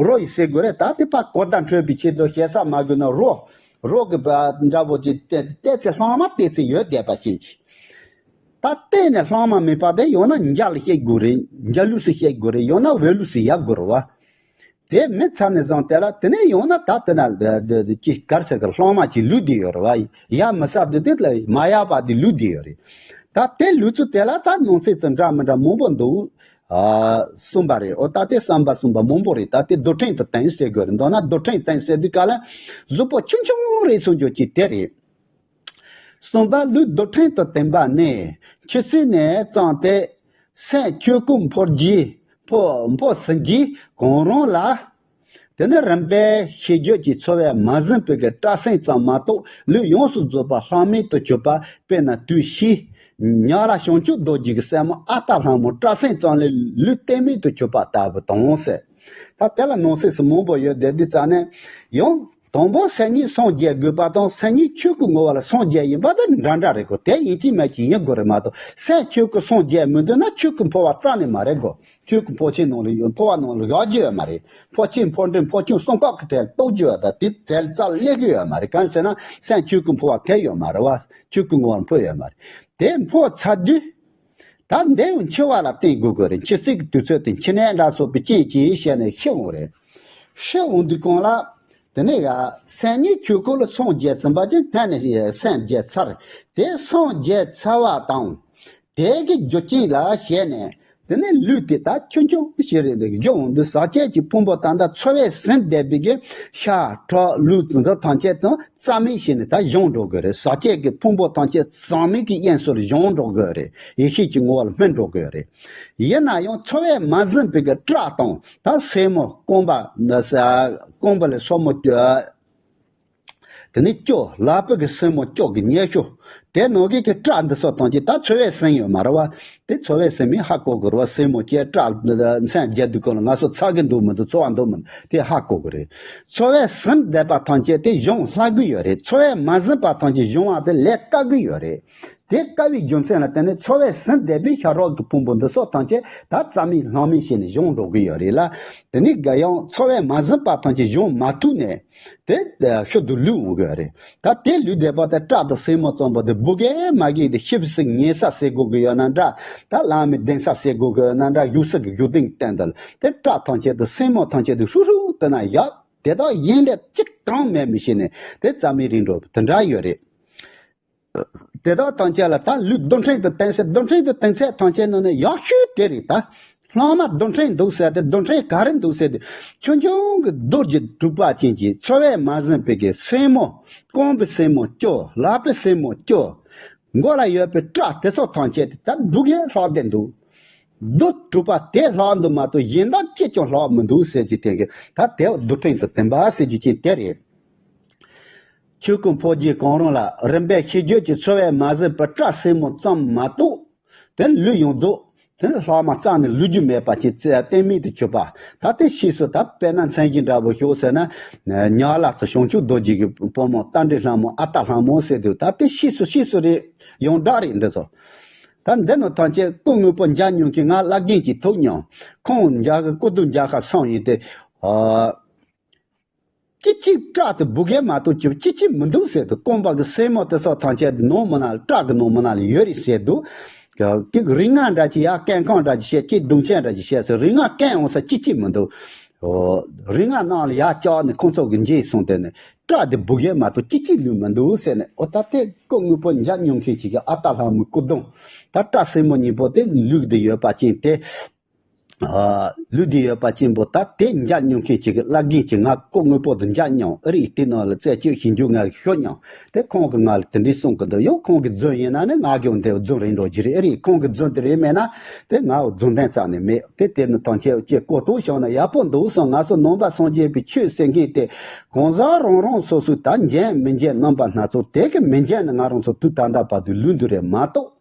རོ་ཡི་ཟེར་དགོས་རེད། ད་དེ་ཕར་གོ་བརྡ་འཕྲོད་པའི་ཆེད་དུ་ཞེ་ས་མ་དགོས་ན་རོ་རོ་གི་འདྲ་པོ་ཅིག་བལྟས་ཚེ་ལྷག་མ་བལྟས་ཚེ་ཡོད་བསྡད་པ་ཅན་གྱི། ད་བལྟས་ནས་ལྷག་མ་མེད་པ་དེ་ཡང་ན་འཇའ་ལ་བཤད་དགོས་རེད། འཇའ་ལུས་སུ་བཤད་དགོས་རེད། ཡང་ན་འོད་ལུས་སུ་ཡལ་དགོས་རེད་བ། དེ་མི་ཚར་ནས་བཟུང་དེ་ལ་དེ་ནས་ཡང་ན་ད་དེ་ན་ཅི་གར་ཟེར་གི་ལྷག་མ་ཅིག་ལུས་བསྡད་ཡོད་རེད་བ། ཡ་མི་ས་དེ་དེ་ལ་མ་ཡལ་བ་དེ་ལུས་བསྡད་ཡོད་རེད། ད་དེ་ལུས་ཚུལ་དེ་ལ་ད་ནང་གསེས་ཚུལ་འདྲ་མི་འདྲ་མང་པོ་འདུག། ཨ། གསུངས་པ་རེད། འོ་ད་དེ་བསམ་པ་གསུངས་པ་མང་པོ་རེད། ད་དེ་རྡུལ་ཕྲན་དུ་བསྟན་ཟེར་དགོས་རེད། མདོར་ན་རྡུལ་ཕྲན་བསྟན་ཟེར་དུས་ག་ལ་གཟུགས་པོ་ཆུང་ཆུང་རེད་གསུང་རྒྱུ་ཅིག་དེ་རེད། གསུངས་པ་ལུས་རྡུལ་ཕྲན་དུ་བསྟན་པ་ནི་ཆུ་སྲིན་ནས་བརྩམས་ཏེ། སེམས་ཆོས་སྐུ་འཕོ་རྒྱས་འཕོ་འཕོ་ཟིན་རྗེས་གང་རུང་ལ། དེ་ནི་རིམ་པས་ཤེས་བརྗོད་ཀྱི་ཚོར་བས་མ་ཟིན་པའི་གི་སྐྲག་སེམས་ཙམ་མ་གཏོགས་ལུས་ཡོངས་སུ་རྫོགས་པ་ལྷག་མེད་དུ་གྱུར་པ། དཔེར་ན་དུས་ཕྱིས་ཉག་ལ་བྱང་ཆུབ་རྡོ་རྗེ་གི་སྲས་མོ་ཨ་སྟག་ལྷ་མོ་སྐྲག་སེམས་ཙམ་ལས་ལུས་གཏན་མེད་དུ་གྱུར་པ་ལྟ་བུ་དང་ཟེར། ད་དེ་ལ་ནང་གསེས་སུ་མང་པོ་ཡོད་དེ་འདི་རྩ་ནས་ཡང་། དང་པོ་སེམས་ཉིད་སངས་རྒྱས་དགོས་པ་དང་སེམས་ཉིད་ཆོས་སྐུ་ངོ་བོ་ལ་སངས་རྒྱས་ཡིན་པ་དེ་འདྲ་འདྲ་རེད་གོ། དེ་ཡིན་གཅིག་མིན་གཅིག་ཡིན་དགོས་རེད་མ་གཏོགས་སེམས་ཆོས་སྐུ་སངས་རྒྱས་མི་འདོད་ན་ཆོས་སྐུ་འཕོ་བ་རྩ་ནས་མ་རེད་གོ། ཆོས་སྐུ་འཕོ་ཆེན་ནང་ལ་ཡོད། འཕོ་བ་ནང་ལ་ཡོད་རྒྱུ་ཡོད་མ་རེད། འཕོ་ཆེན་འཕོ་འབྲིང་འཕོ་ཆུང་གསུམ་ཀ་གི་གྲལ་གཏོགས་རྒྱུ་ཡོད། ད་དེ་གྲལ་རྩ་སླེབས་ཀྱི་ཡོད་མ་རེད། གང་ཟེར་ན་སེམས་ཆོས་སྐུ་འཕོ་བ་གལ་ཡོད་མ་རེད་བ། ཆོས་སྐུ་ངོ་བོར་འཕོ་ཡོད་མ་རེད། དེ་འཕོ་ཚར་དུས། ད་འདི་འཆི་བ་ལ་བརྟེན་དགོས་ཀྱི་རེད། འཆི་སྲིད་ཀྱི་དུས་ཚོད་དེ་འཆི་ནད་འདྲ་སོགས་པའི་རྐྱེན་གྱིས་བྱས་ནས་ཤི་འོང་རེད། ཤི་འོང་དུས་གང་ལ། དེ་ནས་ཡ་སེམས་ཉིད་ཆོས་སྐུ་ལ་སངས་རྒྱས་ཟིན་པ་ཅིག་ཐད་ནས་སངས་རྒྱས་ཚར། དེ་སངས་རྒྱས་ཚར་བ་དང་། དེ་གི་རྒྱུ་རྐྱེན་ལ་བྱས་ནས། དེ་ནས་ལུས་དེ་ད་ཆུང་ཆུང་ཞིག་རེད་འདུག། རྒྱུ་འོང་དུས་ཟག་བཅས་ཀྱི་ཕུང་པོ་ད་ལྟ་ཚོར་བས་ཟིན་བསྡད་པའི་གི་ཤ་ཁྲག་ལུས་འདི་ཐམས་ཅད་ཙམ། རྩ་མེད་བྱས་ནས་ད་བྱང་འགྲོ་དགོས་རེད། ཟག་བཅས་ཀྱི་ཕུང་པོ་ཐམས་ཅད་ཟག་མེད་ཀྱི་དབྱིངས་སུ་བྱང་འགྲོ་དགོས་རེད། ཡེ་ཤེས་ཀྱི་ངོ་བོ་ལ་སྨིན་འགྲོ་དགོས་རེད། ཡིན་ན་ཡང་ཚོར་བས་མ་ཟིན་པའི་གི་སྐྲག་དང་ད་སེན་མོ་རྐང་པ་རྐང་པ་ལ་སོར་མོ་དེ་ནས་སྐྱོ། ལག་པའི་གི་སེན་མོ་སྐྱོ་གི་ཉེ་ཤོས་དེ་ནང་གི་གི་སྐྲག་འདི་སོགས་ཐམས་ཅད་ད་ཚོར་བས་ཟིན་ཡོད་མ་རེད་བ། དེ་ཚོར་བས་ཟིན་མིན་ཧ་གོ་དགོས་རེད་བ། སེན་མོ་སྐྱེ་སྐྲག་མཚན་རྒྱ་དུས་གང་ལ་ང་ཚོ་ཚ་གི་འདུག་མི་འདུག་ཚོར་བ་འདུག་མི་འདུག་དེ་ཧ་གོ་དགོས་རེད། ཚོར་བས་ཟིན་བསྡད་པ་ཐམས་ཅད་དེ་གཞུང་ལྷག་གི་ཡོད་རེད། ཚོར་བས་མ་ཟིན་པ་ཐམས་ཅད་གཞུང་བ་དེ་ལས་དཀའ་གི་ཡོད་རེད། དེ་དཀའ་བའི་རྒྱུ་མཚན་ལ་བརྟེན་ནས་ཚོར་བས་ཟིན་བསྡད་པའི་ཤ་རོགས་ཀྱི་ཕུང་པོ་འདི་སོགས་ཐམས་ཅད་ད་རྩ་མེད་ལྷག་མེད་བྱས་ནས་གཞུང་འགྲོ་གི་ཡོད་རེད་ལ། དེ་ནི་ག་ཡང་ཚོར་བས་མ་ཟིན་པ་ཐམས་ཅད་གཞུང་མ་ཐུབ་ནས། དེ་ཤུལ་དུ་ལུས་འོང་གི་རེད། ད་དེ་ལུས་བསྡད་པ་དེ་སྐྲག་དང་སེན་མོ་ཙམ་པོ་དེ་སྦུ་གས་མ་གས་དེ་ཤི་བ་སྲིད་ཉེ་ས་ཟེར་དགོས་ཀྱི་ཡོད་ན་འདྲ། ད་ལྷག་མེད་ལྡན་ས་ཟེར་དགོས་ཀྱི་ཡོད་ན་འདྲ། བཞུགས་ས་གི་བཞུགས་སྟངས་སྟེང་དུ་དེ་སྐྲག་ཐམས་ཅད་དེ་སེན་མོ་ཐམས་ཅད་དེ་ཧྲུག་ཧྲུག་དེ་ན་ཡག་དེ་དག་ཡིན་ལས་གཅིག་གང་མེད་མི་ཤེས་ནས་དེ་རྩ་མེད་རིང་འགྲོ་དེ་འདྲ་ཡོད་རེད། དེ་དག་ཐམས་ཅད་ལ་ད་ལུས་རྡུལ་ཕྲན་དུ་བསྟན་ཚད་རྡུལ་ཕྲན་དུ་བསྟན་ཚད་ཐམས་ཅད་ནང་ནས་ཡག་ཤོས་དེ་རེད་ད། ལྷག་མ་རྡུལ་ཕྲན་འདུག་ཟེར་ཏེ་རྡུལ་ཕྲན་ག་རེ་འདུག་ཟེར་ཏེ་ཆུང་ཆུང་གི་རྡུལ་གྱི་གྲུབ་པ་ཅན་གྱི་ཚོར་བས་མ་ཟིན་པའི་གི་སེན་མོ། རྐང་པའི་སེན་མོ་སྐྱོ། ལག་པའི་སེན་མོ་སྐྱོ། མགོ་ལ་ཡོད་པའི་སྐྲ་དེ་ཚོ་ཐམས་ཅད་དེ་ད་སྡུག་གིས་ལྷག་བསྡད་འདུག། རྡུལ་གྲུབ་པ་དེ་ལྷག་འདུག་མ་གཏོགས་གཞན་དག་ཅི་ཀྱང་ལྷག་མི་འདུག་ཟེར་གྱི་དེ་གི་ད་དེ་རྡུལ་ཕྲན་དུ་བསྟན་པ་ཟེར་རྒྱུ་ཅན་དེ་རེད། ཆོས་སྐུ་འཕོ་རྒྱས་གང་རུང་ལ་རིམ་པས་ཤེས་བརྗོད་ཀྱི་ཚོར་བས་མ་ཟིན་པའི་སྐྲ་སེན་མོ་ཙམ་མ་གཏོགས། དེ་ལུས་ཡོངས་རྫོགས་དེ་ལྷག་མ་རྩ་ནས་ལུས་རྒྱུ་མེད་པ་ཅིག་རྩ་གཏན་མེད་དུ་གྱུར་པ། ད་དེ་ཕྱིས་སུ་ད་དཔེར་ན་མཚན་གཞི་འདྲ་བོ་ཞོག་ཟེར་ན། ཉག་ལ་ཚོ་བྱང་ཆུབ་རྡོ་རྗེ་གི་བུ་མོ་རྟ་མགྲིན་ལྷ་མོ་ཨ་སྟག་ལྷ་མོ་ཟེར་དུས་ད་དེ་ཕྱིས་སུ་ཕྱིས་སུ་རེད། ཡོངས་གྲགས་རེད་འདི་ཚོ། ད་འདི་ནི་ཐམས་ཅད་སྐུ་དངོས་པོ་མཇལ་མྱོང་མཁན་ང་བླ་རྒན་གྱིས་ཐུག་མྱོང་། ཁོང་མཇལ་གི་སྐུ་གདུང་མཇལ་ཁ་སོང་ཡིན་ཏེ། ཨ། ཅི་གཅིག་སྐྲག་དེ་སྦུ་གས་མ་གཏོགས་ཅི་ཅི་ཅི་མི་འདུག་ཟེར་དུས་རྐང་པ་གི་སེན་མོ་དེ་སོགས་ཐམས་ཅད་དེ་ནང་མི་ནང་ལ་སྐྲ་གི་ནང་མི་ནང་ལ་ཡོད་རེད་ཟེར་དུས། ཀྱི་རིགས་ལྔ་འདྲ་ཅིག་ཡ་སྐད་གང་འདྲ་ཅིག་བཤད་ཅིག་རྡུང་ཆེན་འདྲ་ཅིག་བཤད་ཟེར་རིགས་ལྔ་སྐད་འོང་ས་ཅི་ཅི་མི་འདུག། ཨོ། རིག་སྔགས་ནང་ལ་ཡར་བཅག་ནས་ཁོང་ཚོ་གི་འཇལ་སོང་དེ་ནས་སྐྲ་དེ་སྦུག་ཡས་མ་གཏོགས་ཅི་གཅིག་ལུས་མི་འདུག་ཟེར་ནས། ཨོ་ད་དེ་སྐུ་དངོས་པོ་འཇའ་སྙོམས་མཁན་ཅིག་གི་ཨ་སྟག་ལྷ་མོའི་སྐུ་གདུང་། ད་སྐྲ་སེར་མོ་གཉིས་པོ་དེ་ལུས་བསྡད་ཡོད་པ་ཅན་དེ། ཨ། ལུས་བསྡད་ཡོད་པ་ཅན་པོ་ད་དེ་འཇའ་སྙོམས་མཁན་ཅིག་གི་བླ་རྒན་གྱིས་ང་སྐུ་དངོས་པོ་དེ་འཇའ་སྙོམས། ཨ་རིག་དེ་ནང་ལ་རྩད་གཅོད་བྱེད་རྒྱུ་ང་ཤོད་སྙམ། དེ་ཁོང་གིས་ང་ལ་དེ་འདྲའི་གསུང་གི་འདུག་ཡང་ཁོང་གི་རྫུན་ཡིན་ན་ནི་ང་གི་འདི་རྫུན་རེད་འགྲོ་རྒྱུ་རེད། ཨེ་རེད། ཁོང་གི་རྫུན་དེ་རེད་མེད་ན་དེ་ང་རྫུན་གཏན་རྩ་ནས་མེད། དེ་དེ་ནི་ཐམས་ཅད་ཀྱི་གོ་རྟོགས་བྱུང་ན་ཡག་པོ་འདུག་བསམ། ང་ཚོ་ནང་པ་སངས་རྒྱས་པའི་ཆོས་ཟེར་མཁན་དེ་གང་ཟག་རང་རང་སོ་སོའི་ད་འཇོན་མི་འཇོན་རྣམ་པ་སྣ་ཚོགས། དེ་གི་མི་འཇོན་ནི་ང་རང་ཚོ་དུས་ད་ལྟ་བར་དུ་ལུས་འདུག་རེད་མ་གཏོགས།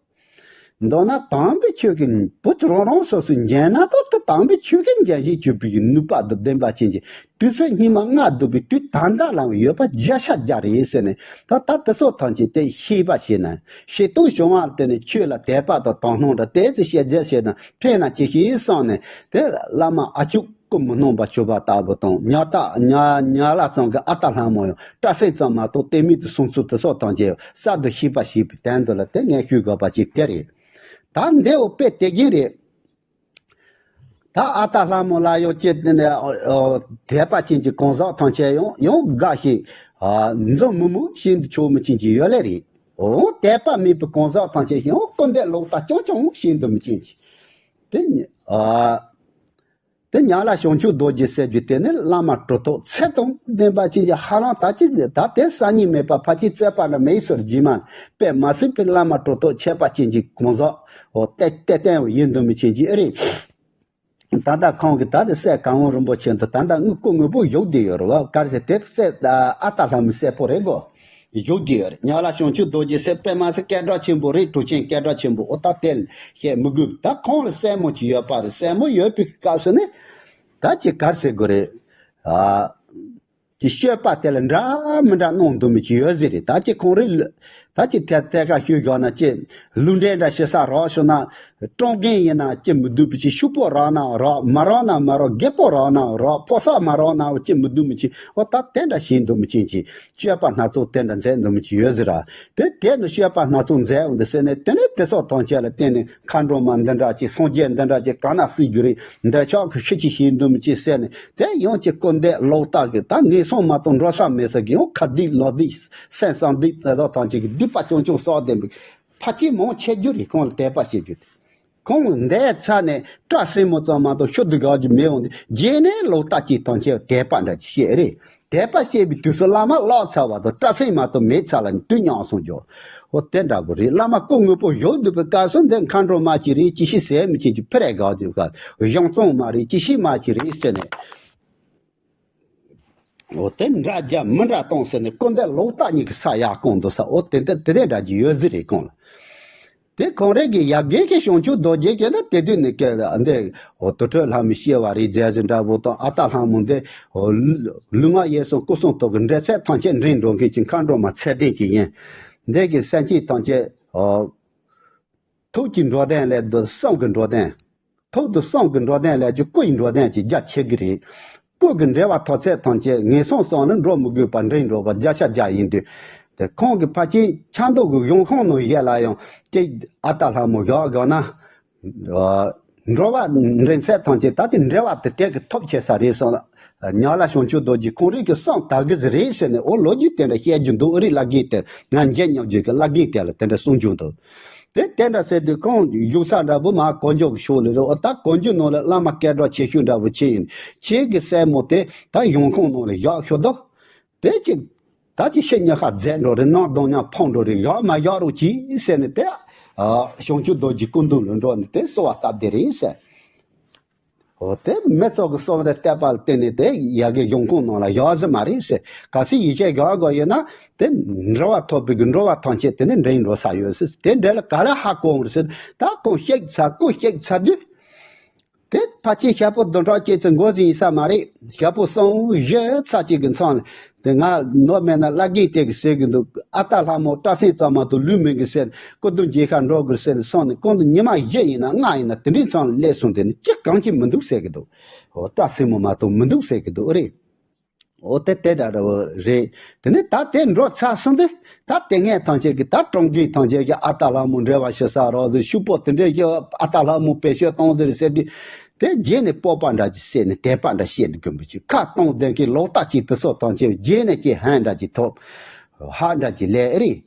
མདོར་ན་དམ་པའི་ཆོས་ཀྱི་བུ་ཚོ་རང་རང་སོ་སོའི་འཇོན་ན་ད་དེ་དམ་པའི་ཆོས་ཀྱི་འཇོན་ཞིང་གཅོད་པའི་ནུས་པ་དང་ལྡན་པ་ཅན་གྱི་དུས་ཚོད་སྙིགས་མ་ལྔ་བསྡུས་པའི་དུས་ད་ལྟ་ལ་ཡོད་པ་བརྒྱ་ཆ་བརྒྱ་རེད་ཟེར་ནས། ད་ད་དེ་སོགས་ཐམས་ཅད་དེ་ཤེས་པ་བྱས་ན། ཤེས་རྟོགས་བྱུང་བ་དེ་ནི་ཆོས་ལ་དད་པ་དང་དག་སྣང་དང་དེ་ཚོ་ཤེས་རྒྱ་བྱས་ན་ཕན་ན་ཅི་ཤེས་བསམ་ནས། དེ་བླ་མ་ཨ་ཅུག་སྐུ་མི་སྣང་བ་བྱུང་བ་ལྟ་བུ་དང་། ཉག་ཏག་ཉག་ཉག་ལ་ཚང་གི་ཨ་སྟག་ལྷ་མོ་ཡང་སྐྲ་སེར་ཙམ་མ་གཏོགས་གཏན་མེད་དུ་སོང་ཚུལ་དེ་སོགས་ཐམས་ཅད་གསར་དུ་ཤེས་པ་ཞིག་པའི་དོན་དུ་ལ་དེ་ངས་ཞུ་དགོས་པ་ཅིག་དེ་རེད། ད་འདི་འོ་དཔེ་དེ་གིན་རེད། ད་ཨ་སྟག་ལྷ་མོ་ལ་ཡང་ཅི་དེ་ནས་དད་པ་ཅན་གྱི་གང་ཟག་ཐམས་ཅད་ཡང་ཡང་དགའ་ཞིང་འཛུམ་དམུལ་དམུལ་བྱེད་དུ་ཆོག་མི་ཅན་གྱི་ཡོད་ལེ་རེད། འོ་དད་པ་མེད་པའི་གང་ཟག་ཐམས་ཅད་ཡང་སྐུར་འདེབས་ལོག་ལྟ་རྐྱང་རྐྱང་བྱེད་དུ་མི་ཅན་གྱི། དེ་ནི་ཨ། དེ་ཉག་ལ་བྱང་ཆུབ་རྡོ་རྗེ་ཟེར་རྒྱུ་དེ་ནི་བླ་མ་གྲུབ་ཐོབ་ཚད་དང་ལྡན་པ་ཅན་གྱི་ཧ་ལམ་ད་ཅི་ད་དེ་གསར་རྙིང་མེད་པ་ཕལ་ཆེར་རྩོད་པ་འདྲ་མེད་ཟེར་རྒྱུ་མ་དཔེ་མ་སྲིད་པའི་བླ་མ་གྲུབ་ཐོབ་ཁྱད་པར་ཅན་གྱི་གང་ཟག་འོ་ཏེ་ཏེ་ཏེ་ཡིན་འདུག་མི་ཅན་གྱི་ཨེ་རེད། ད་ལྟ་ཁོང་གིས་ད་དེ་སྲས་གང་བོ་རིན་པོ་ཆེ་འདུག་ད་ལྟ་དངུལ་སྐུ་དངོས་པོ་བཞུགས་བསྡད་ཡོད་རེད་བ། ག་རེ་ཟེར་དེ་སྲས་ཨ་སྟག་ལྷ་མོའི་སྲས་པོ་རེད་གོ། བཞུགས་ཀྱི་ཡོད་རེད། ཉག་ལ་བྱང་ཆུབ་རྡོ་རྗེ་ཟེར་དཔེ་མ་སྲིད་སྐད་གྲགས་ཆེན་པོ་རེད། གྲུབ་ཆེན་སྐད་གྲགས་ཆེན་པོ། ཨོ་ད་དེ་བཤད་མི་དགོས། ད་ཁོང་ལ་སྲས་མོ་ཅིག་ཡོད་པ་རེད། སྲས་མོ་ཡོད་པའི་སྐབས་སུ་ནི་ད་ཅིག་ག་རེ་ཟེར་དགོས་རེད། ཨ་ཅིག་སྤྱོད་པ་དེ་ལ་འདྲ་མི་འདྲ་གནང་འདུག་མི་ཅིག་ཡོད་ཟེར་རེད། ད་ཅིག་ཁོང་རེ་ད་ཅིག་ཐད་ཐད་ཀ་ཞུས་བཞག་ན་ཅིག་ལུས་འབྲེལ་འདྲ་བྱེད་ས་རག་ཤོག་ན། སྤྲང་རྒན་ཡིན་ན་ཅི་མི་སྡུག་པ་ཅིག་ཕྱུག་པོ་རག་ན་རག་མ་རག་ན་མ་རག་རྒད་པོ་རག་ན་རག་ཕོ་གསར་མ་རག་ན་ཅི་མི་སྡུག་མི་ཅིག་ཨོ་ད་དེ་འདྲ་བྱེད་འདུག་མི་ཅན་གྱི་སྤྱོད་པ་སྣ་ཚོགས་དེ་འདྲ་མཛད་འདུག་མི་ཅིག་ཡོད་ཟེར་ར། དེ་དེ་ནི་སྤྱོད་པ་སྣ་ཚོགས་མཛད་འོང་འདུག་ཟེར་ནས། དེ་ནས་དེ་སོགས་ཐམས་ཅད་ལ་བརྟེན་ནས་མཁའ་འགྲོ་མ་འདི་འདྲ་ཅིག་སངས་རྒྱས་འདི་འདྲ་ཅིག་གང་ན་སྲིད་རྒྱུ་རེད། འདི་ཆགས་ཀྱི་ཤི་ཅི་ཤི་འདུག་མི་ཅིག་ཟེར་ནས། དེ་ཡང་ཅིག་སྐུར་འདེབས་ལོག་ལྟ་གི་ད་ངན་སོང་མ་གཏོགས་འགྲོ་ས་མེད་ས་གི་ཡང་ཁ་སྡིག་ལོག་སྡིག་སེམས་བསམ་སྡིག་ཙེ་ད་ཐམས་ཅད་ཀྱི་སྡིག་པ་ཆུང་ཆུང་བསགས་བསྡད་པའི་ཕལ་ཆེར་མང་ཆེ་རྒྱུ་རེད། ཁོང་ལ་དད་པ་བྱེད་རྒྱུ་དེ། ཁོང་འདས་ཚར་ནས་སྐྲ་སེར་མོ་ཙམ་མ་གཏོགས་ཤུལ་དུ་དགག་རྒྱུ་མེད་འོང་དུས། རྗེས་ནས་ལོག་ལྟ་ཅིག་ཐམས་ཅད་དད་པ་འདྲ་ཅིག་བཤད་རེད། དད་པ་བཤད་པའི་དུས་སུ་བླ་མ་བརླག་ཚར་བ་དང་སྐྲ་སེར་མ་གཏོགས་མེད་ཚར་ལ་ནི་དུས་མཉམ་སོང་འགྱོ། འོ་དེ་འདྲ་པོ་རེད། བླ་མ་སྐུ་དངོས་པོ་བཞུགས་འདུག་པའི་སྐབས་སུ་འདི་མཁའ་འགྲོ་མ་ཅིག་རེད། ཅི་ཞིག་ཟེར་མི་ཅན་གྱི་ཕི་རེ་དགག་རྒྱུ་ག་གཞུང་བཙོང་མ་རེད། ཅི་ཞིག་མ་ཅིག་རེད་ཟེར་ནས། འོ་དེ་འདྲ་རྒྱ་མི་འདྲ་གཏོང་ཟེར་ནས་སྐུར་འདེབས་ལོག་ལྟ་གཉིས་ཀྱི་ས་ཡར་བསྐུངས་འདུག་ས། འོ་དེ་འདྲ་དེ་འདྲ་འདྲ་གྱི་ཡོད་ཟེར་རེད་ཁོང་ལ། དེ་ཁོང་རང་གི་ཡ་གི་གི་བྱང་ཆུབ་རྡོ་རྗེ་གི་ན་དེ་དུས་ནས་ཀྱི་འདི་འོ་དུར་ཁྲོད་ལྷ་མོའི་སྐྱེ་བ་རེད་མཛད་ཟེར་འདྲ་པོ་དང་། ཨ་སྟག་ལྷ་མོ་འདི་འོ་ལུས་ངག་ཡིད་གསུམ་སྐུ་གསུང་ཐུགས་ཀྱི་འབྲེལ་ཚད་ཐམས་ཅད་འདྲེན་འགྲོ་མཁན་གྱི་མཁའ་འགྲོ་མ་ཚད་ལྡན་ཅིག་ཡིན། འདི་གི་སེམས་ཅན་ཐམས་ཅད་འོ་ཐུགས་ཀྱི་འགྲོ་དོན་ལས་དུ་བསམ་གྱི་འགྲོ་དོན། ཐུགས་དང་བསམ་གྱི་འགྲོ་དོན་ལས་ཀྱི་སྐུ་ཡི་འགྲོ་དོན་གྱི་རྒྱ་ཆེ་གི་རེད། སྐུ་གི་འབྲེལ་བ་ཐོག་ཚད་ཐམས་ཅད་ངན་སོང་གསུམ་ལ་འགྲོ་མི་དགོས་པར་འདྲེན་འགྲོ་བ་བརྒྱ་ཆ་བརྒྱ་ཡིན་དུས། དེ་ཁོང་གི་ཕ་ཆེན་ཆབ་མདོ་གི་གཞུང་ཁུངས་ནང་བཞག་ལ་ཡང་ཅིག་ཨ་སྟག་ལྷ་མོ་བཞག་དགོས་ན། འགྲོ་བ་འདྲེན་ཚད་ཐམས་ཅད་ད་དེ་འབྲེལ་བ་དེ་དེ་གི་ཐོབ་བྱེད་ས་རེད་གསུངས་ལ། ཉག་ལ་བྱང་ཆུབ་རྡོ་རྗེ་ཁོང་རང་གི་བསམ་དག་གི་ཟིག་རེད་ཟེར་ནས་འོ་ལོ་རྒྱུས་དེ་འདྲ་བཤད་རྒྱུ་འདུག་ཨ་རི་བླ་རྒན་དེ་ང་མཇལ་མྱོང་རྒྱུ་གི་བླ་རྒན་དེ་ལ་དེ་འདྲ་གསུང་རྒྱུ་འདུག་དེ་དེ་འདྲ་ཟེར་དུས་ཁོང་བཞུགས་ས་འདྲ་པོ་མ་གོ་འཇོག་གི་ཕྱོགས་ལ་རེད། འོ་ད་གོ་འཇོག་ནང་ལ་བླ་མ་སྐད་གྲགས་ཆེ་ཤོས་འདྲ་པོ་ཁྱེད་ཡིན། ཁྱེད་ཀྱི་སྲས་མོ་དེ་ད་གཞུང་ཁུངས་ནང་ལ་བཞག་ཤོག་དོ། དེ་ཅིག་ད་ཅིག་ཤི་ཉི་ཤ་རྫས་འགྲོ་རེད། ནང་གདོང་ཉ་ཕོང་འགྲོ་རེད། བཞག་མ་བཞག་རོགས་གྱིས་ཟེར་ནས་དེ་བྱང་ཆུབ་རྡོ་རྗེ་སྐུ་མདུན་ལ་འགྲོ་ནས་དེ་གསོལ་བ་བཏབ་བསྡད་རེད་ཟེར། འོ་དེ་མི་ཚོགས་ཀྱི་གསོལ་བ་བཏབ་པ་ལ་བརྟེན་ནས་དེ་ཡ་གི་གཞུང་ཁུངས་ནང་ལ་བཞག་ཟིན་མ་རེད་ཟེར། གལ་སྲིད་ཡིད་ཆེས་བཞག་དགོས་ཡོད་ན་དེ་འབྲེལ་བ་ཐོབ་པའི་གི་འགྲོ་བ་ཐམས་ཅད་དེ་ནས་འདྲེན་འགྲོ་ས་ཡོད་ཟེར། དེ་འདྲ་ལ་ག་ལ་ཧ་གོ་འོང་རེད་ཟེར། ད་ཁོང་གཤེགས་ཚར་སྐུ་གཤེགས་ཚར་དུས། དེ་ཕལ་ཆེར་ཞག་པོ་བདུན་ཕྲག་གཅིག་ཙམ་འགོར་ཟིན་ཡིན་ས་མ་རེད། ཞག་པོ་གསུམ་བཞི་ཚར་གཅིག་གི་མཚམས་ལ་དེ་ང་ནོར་མེད་ན་བླ་རྒན་དེ་གི་ཟེར་གི་འདུག་ཨ་སྟག་ལྷ་མོ་སྐྲ་སེན་ཙམ་མ་གཏོགས་ལུས་མེད་གི་ཟེར། སྐུ་གདུང་མཇལ་ཁ་འགྲོ་དགོས་ཟེར་སོང་ནས་ཁོང་དུ་ཉི་མ་བཞི་ཡིན་ན་ལྔ་ཡིན་ན་དེ་འདྲའི་མཚམས་ལ་སླེབས་སོང་། དེ་ནི་ཅི་གང་ཅི་མི་འདུག་ཟེར་གི་འདུག་འོ་སྐྲ་སེན་མོ་མ་གཏོགས་མི་འདུག་ཟེར་གི་འདུག་ཨ་རེད། འོ་དེ་དེ་འདྲ་འདྲ་བོ་རེད། དེ་ནས་ད་དེ་འགྲོ་ཚར་སོང་དུས་ད་དེ་སྔའི་ཐམས་ཅད་ཀྱི་ད་སྤྲང་རྒན་ཐམས་ཅད་ཀྱི་ཨ་སྟག་ལྷ་མོ་འབྲེལ་བ་ཞུ་ས་རག་ཟེར། ཕྱུག་པོ་དེ་འདྲས་ཀྱི་ཨ་སྟག་ལྷ་མོ་བེད་སྤྱོད་གཏོང་ཟེར་ཟེར་དུས། དེ་རྗེས་ནས་སྤོབས་པ་འདྲ་ཅིག་སད་ནས་དད་པ་འདྲ་བཤད་དགོས་པ་ཅིག་ཁ་གཏོང་བསྡད་མཁན་ལོག་ལྟ་ཅིག་དེ་ཚོ་ཐམས་ཅད་རྗེས་ནས་ཀྱི་ཧན་འདྲ་ཅིག་ཐོབ། ཧ་འདྲ་ཅིག་ལས་རེད།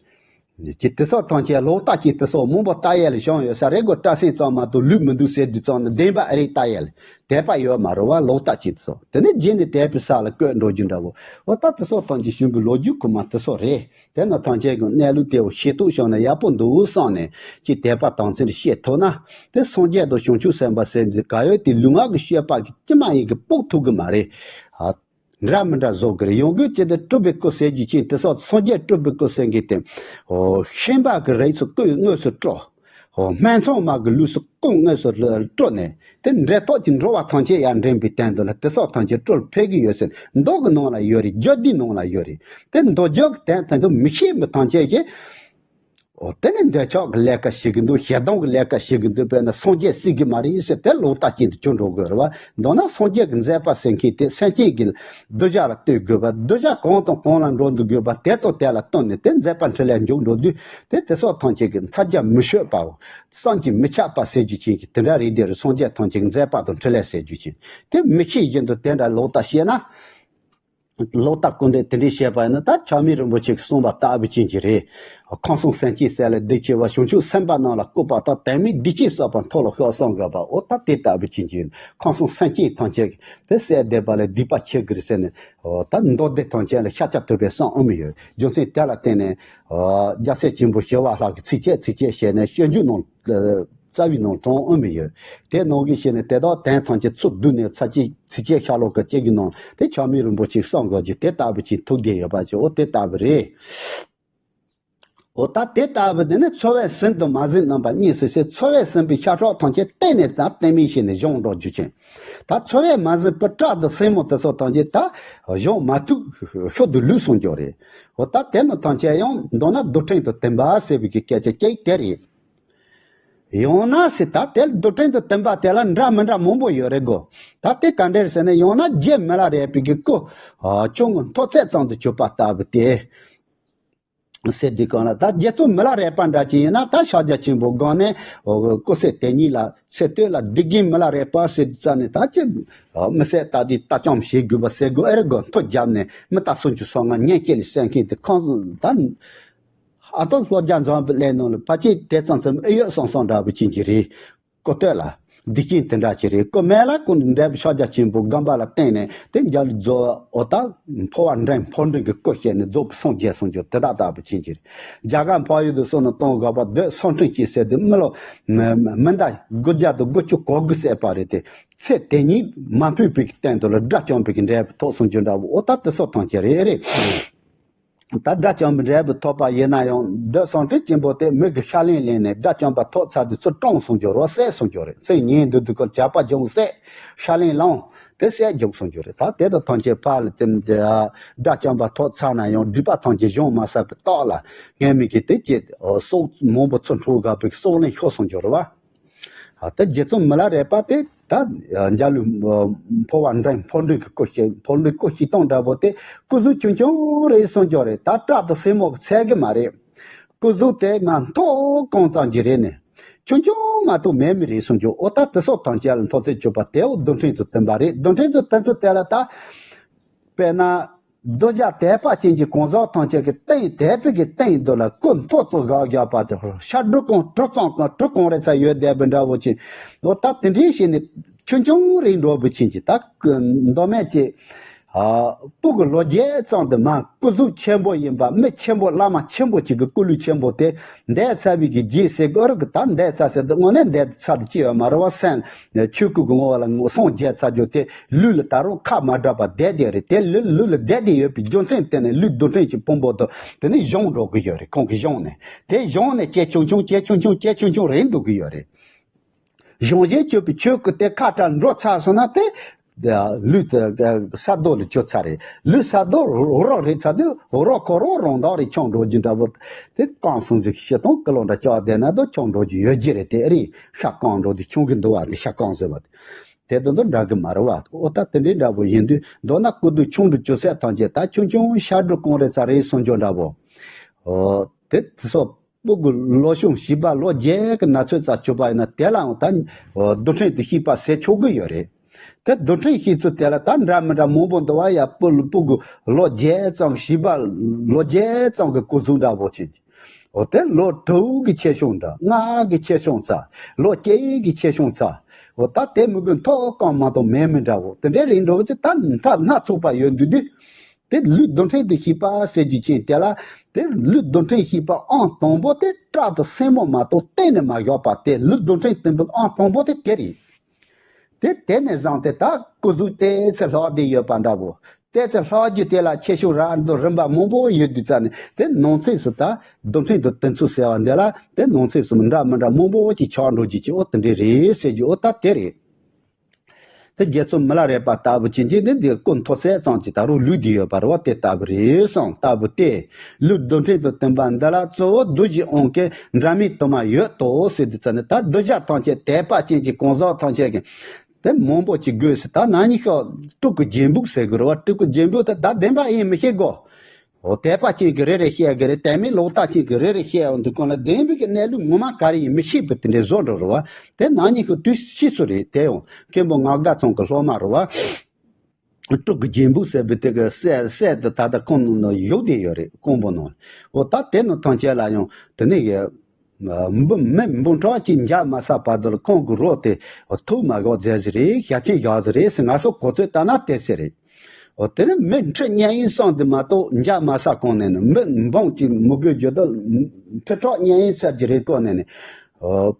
ཀྱི་དེ་ཚོ་ཐམས་ཅད་ལོག་ལྟ་ཅིག་དེ་ཚོ་མང་པོ་ལྟ་ཡ་ལ་བྱུང་ཡོད་ས་རེད་གོ་སྐྲ་སེན་ཙམ་མ་གཏོགས་ལུས་མི་འདུག་ཟེར་དུས་ཙམ་ནས་བདེན་པ་རེད་ལྟ་ཡ་ལ་དད་པ་ཡོད་མ་རེད་བ་ལོག་ལྟ་ཅིག་དེ་ཚོ་དེ་ནས་རྗེས་ནས་དད་པའི་ས་ལ་བཀོད་འགྲོ་རྒྱུ་འདྲ་བོ་འོ་ད་དེ་ཚོ་ཐམས་ཅད་བྱུང་བའི་ལོ་རྒྱུས་ཁོ་མ་དེ་ཚོ་རེད། དེ་ནི་ཐམས་ཅད་ཀྱི་གནས་ལུགས་དེ་བོ་ཤེས་རྟོགས་བྱུང་ན་ཡག་པོ་འདུག་བསམ་ནས་ཅིག་དད་པ་དམ་ཚིག་བཤད་ཐུབ་ན་དེ་སངས་རྒྱས་དང་བྱང་ཆུབ་སེམས་དཔའ་ཟེར་འདི་ག་ཡོད་དེ་ལུས་ངག་གི་སྤྱོད་པ་གི་ཅི་མ་ཡིན་གི་དཔོག་ཐུབ་གི་མ་རེད། ཨ། འདྲ་མི་འདྲ་བཟོ་གི་རེད་ཡོང་གི་ཅི་སྟེ་སྤྲུལ་པའི་སྐུ་ཟེར་རྒྱུ་ཅན་དེ་སོགས་སངས་རྒྱས་སྤྲུལ་པའི་སྐུ་ཟེར་མཁན་དེ། ཨོ། ཤན་པ་གི་རིགས་སུ་སྐུ་དངོས་སུ་སྤྲུལ། ཨོ། སྨད་འཚོང་མ་གི་ལུས་སུ་སྐུ་དངོས་སུ་སྤྲུལ་ནས་དེ་འབྲེལ་ཐོགས་ཀྱི་འགྲོ་བ་ཐམས་ཅད་ཡར་འདྲེན་པའི་དོན་དུ་ལ་དེ་སོགས་ཐམས་ཅད་སྤྲུལ་ཕེབས་ཀྱི་ཡོད་ཟེར་མདོ་གི་ནང་ལ་ཡོད་རེད་རྒྱུད་སྡེའི་ནང་ལ་ཡོད་རེད་དེ་མདོ་རྒྱུད་ཀྱི་དོན་དེ་ཚོ་མི་ཤེས་མི་ཐམས་ཅད་ཀྱིས། འོ་དེ་ནི་འདོད་ཆགས་ཀྱི་ལས་ཀ་བྱེད་ཀྱི་འདུག་ཞེ་སྡང་གི་ལས་ཀ་བྱེད་ཀྱི་འདུག་དཔེར་ན་སངས་རྒྱས་སྲིད་ཀྱི་མ་རེད་ཟེར་དེ་ལོག་ལྟ་ཅན་དུ་གྱུར་འགྲོ་དགོས་རེད་བ། མདོར་ན་སངས་རྒྱས་ཀྱི་མཛད་པ་ཟེར་མཁན་དེ་སེམས་ཅན་གྱི་གདུལ་བྱ་ལ་ལྟོས་དགོས་པ་གདུལ་བྱ་གང་དང་གང་ལ་འགྲོ་འདུག་དགོས་པ་དེ་དང་དེ་ལ་ལྟོས་ནས་དེ་མཛད་པ་འཕྲིན་ལས་འཇུག་འགྲོ་དུས་དེ་དེ་སོགས་ཐམས་ཅད་ཀྱི་མཐའ་རྒྱ་མི་ཆོད་པའོ། བསམ་གྱིས་མི་ཁྱབ་པ་ཟེར་རྒྱུ་ཅན་གྱི་དེ་འདྲ་རེད་དེ་རུ་སངས་རྒྱས་ཐམས་ཅད་ཀྱི་མཛད་པ་དང་འཕྲིན་ལས་ཟེར་རྒྱུ་ཅན་དེ་མི་ཤེས་བཞིན་དུ་དེ་འདྲ་ལོག་ལྟ་བྱས་ན། ལོག་ལྟ་སྐུར་འདེབས་དེ་འདྲའི་བཤད་པ་ཡིན་ན་ད་ཆགས་མེད་རིན་པོ་ཆེ་གིས་གསུངས་པ་ལྟ་བུ་ཅན་གྱི་རེད། ཁམས་གསུམ་སེམས་ཅན་བསད་ལ་སྡིག་ཆེ་བ་བྱང་ཆུབ་སེམས་དཔའ་རྣམས་ལ་བསྐུལ་བ་དང་དོན་མེད་སྡིག་ཅན་བསགས་པ་མཐོལ་ལོ་བཤགས་གསུམ་དགོས་པ་འོ་ད་དེ་ལྟ་བུ་ཅན་གྱི་ཁམས་གསུམ་སེམས་ཅན་ཐམས་ཅད་ཀྱིས་དེ་བསད་བསྡད་པ་ལ་སྡིག་པ་ཆེ་གི་རེད་ཟེར་ནས་འོ་ད་མདོ་སྡེ་ཐམས་ཅད་ལ་ཤཱཀྱ་ཐུབ་པས་གསུངས་ཨེ་མི་ཡོད་རྒྱུ་མཚན་དེ་ལ་བརྟེན་ནས་རྒྱལ་སྲས་ཆེན་པོ་ཞི་བ་ལྷ་གིས་ཚིགས་བཅད་ཚིགས་བཅད་བཤད་ནས་སྤྱོད་འཇུག་ནང་། རྩ་བའི་ནང་དྲངས་ཨེ་མི་ཡོད། དེ་ནང་གི་ཤེས་ནས་དེ་དག་དོན་ཐམས་ཅད་ཚུར་བསྡུས་ནས་ཚར་གཅིག་ཚིགས་བཅད་ཤྭ་ལོ་ཀ་གཅིག་གི་ནང་དེ་ཆགས་མེད་རིན་པོ་ཆེས་གསུངས་དགོས་ཀྱི་དེ་ལྟ་བུ་ཅིག་ཐུགས་བསྐྱེད་ཡོད་པ་ཅིག་འོ་དེ་ལྟ་བུ་རེད། འོ་ད་དེ་ལྟ་བུ་དེ་ནི་འཚོ་བས་ཟིན་དང་མ་ཟིན་རྣམ་པ་གཉིས་སུ་ཕྱེ། འཚོ་བས་ཟིན་པའི་ཤ་ཁྲག་ཐམས་ཅད་གཏན་ནས་དང་གཏན་མེད་བྱས་ནས་གཞོམ་འགྲོ་རྒྱུ་ཅན། ད་འཚོ་བས་མ་ཟིན་པའི་སྐྲ་དང་སེན་མོ་དེ་ཚོ་ཐམས་ཅད་ད་གཞོམ་མ་ཐུབ་ཤུལ་དུ་ལུས་སོང་རྒྱུ་རེད། འོ་ད་དེ་ནི་ཐམས་ཅད་ཡང་མདོར་ན་རྡུལ་ཕྲན་དུ་བསྟན་པ་ཟེར་བའི་གི་སྐད་ཆ་གཅིག་དེ་རེད། ཡང་ན་ཟེར་ད་དེ་རྡུལ་ཕྲན་དུ་བསྟན་པ་དེ་ལ་འདྲ་མི་འདྲ་མང་པོ་ཡོད་རེད་གོ། ད་དེ་ག་འདྲ་རེད་ཟེར་ན་ཡང་ན་རྗེ་མི་ལ་རས་པའི་གི་སྐུ། ཨ་ཆུང་ངུ་མཐོ་ཚད་ཙམ་དུ་གྱུར་པ་ལྟ་བུ་སྟེ། ཟེར་དུས་གང་ལ་ད་རྗེ་བཙུན་མི་ལ་རས་པ་འདྲ་ཅིག་ཡིན་ན་ད་ཕྱག་རྒྱ་ཆེན་པོ་སྒང་ནས་སྐུ་ཚེ་དེ་ཉིད་ལ་ཚེ་སྟོད་ལ་སྡིག་རྒན་མི་ལ་རས་པ་ཟེར་དུས་ཙམ་ནས་ད་ཅི་མི་ཟད་ད་དུས་ལྟ་སྐྱོང་བྱེད་དགོས་པ་ཟེར་དགོས་ཨེ་རེད་གོ་མཐོ་རྒྱབ་ནས་མི་ལྟ་སུམ་ཅུ་སོ་ལྔ་ཉན་སྐྱེ་ལས་སད་མཁན་དེ་ཁོང་ད། ཨ་ཏོ་ལྷོ་རྒྱ་འཛོམས་པའི་ཀླད་ནང་ལ་ཕལ་ཆེར་དེ་ཙམ་ཙམ་ཨེ་ཡོད་སོང་སོང་འདྲ་བོ་ཅན་གྱི་རེད། ཀོ་སྟོད་ལ་སྡིག་ཅན་དེ་འདྲ་ཅིག་རེད། ཀོ་སྨད་ལ་ཀུན་འདྲ་བའི་ཕྱག་རྒྱ་ཆེན་པོ་སྒོམ་པ་ལ་བརྟེན་ནས་དེ་འཇའ་ལུས་རྫོགས་འོ་ད་འཕོ་བ་འདྲེན་འཕོ་འདྲེན་གྱི་སྐུ་བཤད་ནས་རྫོགས་པའི་སངས་རྒྱས་གསུངས་རྒྱུ་དེ་དག་ལྟ་བུ་ཅན་གྱི་རེད། རྒྱ་གར་འཕགས་ཡུལ་དུ་སོང་ན་སྟོང་དགའ་བ་རྡོས་སོང་ཁྲིམས་ཀྱིས་ཟེར་དུས་མི་ལོ་མི་མི་འདའ་དགུ་བརྒྱ་དང་དགུ་བཅུ་གོ་དགུ་བསད་པ་རེད་དེ་ཚེ་དེ་ཉིད་མ་ཕུད་པའི་སྟེང་དུ་ལ་དགྲ་བཅོམ་པའི་འབྲས་བུ་ཐོབ་གསུངས་རྒྱུ་འདྲ་བོ་འོ་ད་དེ་སོགས་ཐམས་ཅད་རེད་རེད། ད་དགྲ་བཅོམ་པའི་འབྲས་བུ་ཐོབ་པ་ཡིན་ན་ཡང་རྡོས་སོང་ཁྲིམས་ཆེན་པོ་དེ་མི་གི་ཤ་ལན་ལེན་ནས་དགྲ་བཅོམ་པ་ཐོབ་ཚར་དུས་ཚུར་བཀྲོངས་གསུངས་རྒྱུ་རོ་བསད་གསུངས་རྒྱུ་རེད། ཚེ་ཉིན་འདུག་དུས་ཀོ་ཇག་པ་བྱུང་བསད་ཤ་ལན་ལོངས་དེ་བསད་རྒྱུག་གསུངས་རྒྱུ་རེད། ད་དེ་དང་ཐམས་ཅད་ཕར་ལ་དེ་དགྲ་བཅོམ་པ་ཐོབ་ཚར་ན་ཡང་སྒྲིབ་པ་ཐམས་ཅད་གཞོམ་མ་ཚར་བའི་རྟགས་ལ་ངས་མི་གི་དེ་ཅི་སྲོག་མང་པོ་ཚུར་འཕྲོག་དགའ་བའི་སྲོག་ལན་ཤོར་གསུངས་རྒྱུ་རེད་བ། ད་རྗེ་བཙུན་མི་ལ་རས་པ་དེ་ད་འཇའ་ལུས་འཕོ་བ་འདྲེན་འཕོ་འདྲེན་གྱི་སྐུ་ཞིག་འཕོ་འདྲེན་སྐུ་ཞིག་སྟོང་འདྲ་པོ་དེ་སྐུ་གཟུགས་ཆུང་ཆུང་རེད་གསུངས་ཀྱང་རེད། ད་སྐྲ་དང་སེན་མོ་གི་ཚད་གི་མ་རེད། སྐུ་གཟུགས་དེ་ང་མཐོ་གང་ཙམ་གྱི་རེད་ནས་ཆུང་ཆུང་མ་གཏོགས་མེད་མི་རེད་གསུངས་ཀྱང་འོ་ད་དེ་སོགས་ཐམས་ཅད་ལ་མཐོ་ཚད་གྱུར་པ་དེའོ་རྡུལ་ཕྲན་དུ་བསྟན་པ་རེད། རྡུལ་ཕྲན་དུ་བསྟན་ཚུལ་དེ་ལ་ད་དཔེར་ན། གདུལ་བྱ་དད་པ་ཅན་གྱི་གང་ཟག་ཐམས་ཅད་ཀྱི་སྟེང་དད་པའི་གི་སྟེང་དུ་ལ་སྐུ་མཐོ་ཙམ་བཞག་བཞག་པ་དེ་ཤ་གྲུ་གང་གྲུ་གཙང་གང་གྲུ་གང་རེ་ཚ་ཡོད་བསྡད་པའི་འདྲ་བོ་ཅིག་འོ་ད་དེ་འདྲའི་ཞིག་ནི་ཆུང་ཆུང་རེད་འགྲོ་བུ་ཅན་གྱི་ད་མདོ་སྨད་ཀྱི་སྤུ་གུ་ལོ་བརྒྱད་ཙམ་དུ་མ་སྐུ་གཟུགས་ཆེན་པོ་ཡིན་པ་མི་ཆེན་པོ་བླ་མ་ཆེན་པོ་ཅིག་གི་སྐུ་ལུས་ཆེན་པོ་དེ། འདས་ཚར་བའི་གི་རྗེས་ཟེར་གི་ཨ་རུ་གི་ད་འདས་ཚར་ཟེར་དུས་དངོས་གནས་འདས་ཚར་དུ་ཅི་ཡོད་མ་རེད་བ། སེམས་ཆོས་སྐུ་གི་ངོ་བོ་ལ་ངོ་སངས་རྒྱས་ཚར་རྒྱུ་དེ་ལུས་ལ་ད་རུང་ཁ་མ་བྲལ་བ་བསྡད་བསྡད་རེད། དེ་ལུས་ལུས་ལ་བསྡད་བསྡད་ཡོད་པའི་རྒྱུ་མཚན་དེ་ནི་ལུས་རྡུལ་ཕྲན་གྱི་ཕུང་པོ་དུ་དེ་ནི་གཞོམ་འགྲོ་གི་ཡོད་རེད། ཁོང་གི་གཞོམ་ནས་དེ་གཞོམ་ནས་ཇེ་ཆུང་ཆུང་ཇེ་ཆུང་ཆུང་ཇེ་ཆུང་ཆུང་རེད་འགྲོ་གི་ཡོད་རེད། གཞོམ་བྱེད་གཅོད་པའི་ཆོས་སྐུ་དེ་ཁ་བྲལ་འགྲོ་ཚར་སོང་ན་དེ། ལུས་དེ་ས་རྡོ་ལ་གྱུར་ཚར་རེད། ལུས་ས་རྡོ་རོ་རོག་རེད་ཚར་དུས་རོ་ཁོ་རང་རང་དག་རེད་ཆུང་འགྲོ་རྒྱུ་འདྲ་པོ། དེ་རྐང་སུན་ཟིག་ཤི་སྟོང་ཀི་ལོ་འདྲ་ལྕགས་བསྡད་ན་དོ་ཆུང་འགྲོ་རྒྱུ་ཡོད་རྒྱུ་རེད། དེ་རེད་ཤ་རྐང་འགྲོ་དུས་ཆུང་གི་འདུག་བ། དེ་ཤ་རྐང་ཟེར་བ་དེ་དེ་དོན་དུ་འདྲ་གི་མ་རེད་བ། ཨོ་ད་དེ་འདྲའི་འདྲ་པོ་ཡིན་དུས་མདོར་ན་སྐུ་གདུང་ཆུང་དུ་གྱུར་ཚད་ཐམས་ཅད་ད་ཆུང་ཆུང་ཤ་གྲུ་གང་རེ་ཚ་རེད་གསུང་རྒྱུ་འདྲ་པོ། ཨོ་དེ་དེ་ཚོ། སྤུ་གུ་ལོ་ཆུང་བྱིས་པ་ལོ་བརྒྱད་ཀྱི་ན་ཚོད་ཙམ་གྱུར་པ་ཡིན་ན་དེ་ལའང་ད་རྡུལ་ཕྲན་དུ་ཤེས་པ་ཟེར་ཆོག་གི་ཡོད་རེད། དེ་རྡུལ་ཕྲན་ཤེས་ཚུལ་དེ་ལ་ད་འདྲ་མི་འདྲ་མང་པོ་འདུག་བ། ཡ་སྤུ་སྤུ་གུ་ལོ་བརྒྱད་ཙམ་བྱིས་པ་ལོ་བརྒྱད་ཙམ་གྱི་སྐུ་གཟུགས་འདྲ་པོ་ཅིག་འོ་དེ་ལོ་དྲུག་གི་ཆེ་ཆུང་འདྲ། ལྔ་གི་ཆེ་ཆུང་ཚ། ལོ་བཅུ་གི་ཆེ་ཆུང་ཚ། འོ་ད་དེ་མི་དགོས་མཐོ་གང་མ་གཏོགས་མེད་མི་འདྲ་བོ་དེ་འདྲའི་རིགས་འགྲོ་བ་ཚེ་ད་མཐའ་སྣ་ཚོགས་པ་ཡོད་འདུག་དུས། དེ་ལུས་རྡུལ་ཕྲན་དུ་ཤེས་པ་ཟེར་རྒྱུ་ཅན་དེ་ལ། དེ་ལུས་རྡུལ་ཕྲན་ཤེས་པ་ཨང་དང་པོ་དེ་སྐྲ་དང་སེན་མོ་མ་གཏོགས་གཏན་ནས་མ་བཞག་པ་དེ་ལུས་རྡུལ་ཕྲན་དུ་འདུག་ཨང་དང་པོ་དེ་དེ་རེད། དེ་དེ་ནས་བཟུང་སྟེ་ད་སྐུ་གཟུགས་ཏོག་ཙམ་ལྷག་བསྡད་ཡོད་པ་འདྲ་བོ། ཏོག་ཙམ་ལྷག་རྒྱུ་དེ་ལ་ཆེ་ཆུང་རགས་འདུག་རིམ་པ་མང་པོ་ཡོད་དུས་ཙ་ནས་དེ་ནང་གསེས་སུ་ད་རྡུལ་ཕྲན་དུ་དེ་ཚོ་ཟེར་བ་འདི་ལ་དེ་ནང་གསེས་སུ་འདྲ་མི་འདྲ་མང་པོ་ཅིག་ཆགས་འགྲོ་རྒྱུ་ཅིག་འོ་དེ་འདྲས་རེད་ཟེར་རྒྱུ་འོ་ད་དེ་རེད། དེ་རྒྱལ་ཚོ་མི་ལ་རས་པ་ལྟ་བུ་ཅན་གྱིས་ནི་འདི་སྐུ་མཐོ་ཚད་ཙམ་གྱིས་ད་རུང་ལུས་བསྡད་ཡོད་པ་རེད་བ། དེ་ལྟ་བུ་རེད་བསམ་ལྟ་བུ་སྟེ། ལུས་རྡུལ་ཕྲན་དུ་བསྟན་པ་འདི་ལ་གཙོ་བོ་རྡུལ་གྱི་དབང་གིས་འདྲ་མིན་དུ་མ་ཡོད་དོ་ཟེར་དུས་ཙ་ནས་ད་རྡུལ་བཞག་ཐམས་ཅད་དད་པ་ཅན་གྱི་གང་ཟག་ཐམས་ཅད་ཀྱིས་དེ་མང་པོ་ཅིག་དགོས་སུ་ད་ན་ནིང་ཤོག་སྤྲུལ་སྐུ་རྒྱན་སྦུག་ཟེར་དགོས་རེད་བ། སྤྲུལ་སྐུ་རྒྱན་སྦུག་དེ་ད་བདེན་པ་ཡིན་མི་ཤེས་གོ། འོ་དད་པ་ཅན་གྱིས་རེ་རེ་བཤད་གི་རེད། དད་མེད་ལོག་ལྟ་ཅན་གྱིས་རེ་རེ་བཤད་འོང་དུས་གང་ལ་བདེན་པའི་གི་གནས་ལུགས་ངོ་མ་ག་རེ་ཡིན་མི་ཤེས་པའི་དེ་འདྲའི་བཟོ་འགྲོ་རུ་བ། དེ་ནག་ཉེས་ཀྱི་དུས་ཕྱིས་སུ་རེད། དེ་ཡང་མཁན་པོ་ངག་དགའ་ཚང་གི་སློབ་མ་རུ་བ། སྤྲུལ་སྐུ་རྒྱན་སྦུག་ཟེར་བའི་དེ་གི་སྲས་སྲས་དེ་ད་ལྟ་ཁོང་ནང་བཞུགས་བསྡད་ཡོད་རེད། ཀོང་པོ་ནང་། འོ་ད་དེ་ནང་ཐམས་ཅད་ལ་ཡང་དེ་ནས་ཡ། འབུ་མི་འབུམ་ཕྲག་གཅིག་འཇག་མ་ཚར་བར་དུ་ཁོང་གི་རོ་དེ་ཐུག་མ་བཞག་མཛད་ཟིག་རེད། ཞབས་ཆེན་བཞག་ཟིག་རེད་ཟེར་ང་ཚོ་གོ་ཚོད་ལྟ་ན་དེ་ཟེར་རེད། འོ་དེ་ནི་མི་ཁྲི་མཉན་ཡོད་སོང་དེ་མ་གཏོགས་འཇག་མ་ས་གོང་ནས་ནི་མི་འབུམ་གཅིག་མི་དགོས་རྒྱུ་དུ་ཁྲི་ཕྲག་མཉན་ཡོད་ས་ཀྱི་རེད་གོ་ནས་ནི།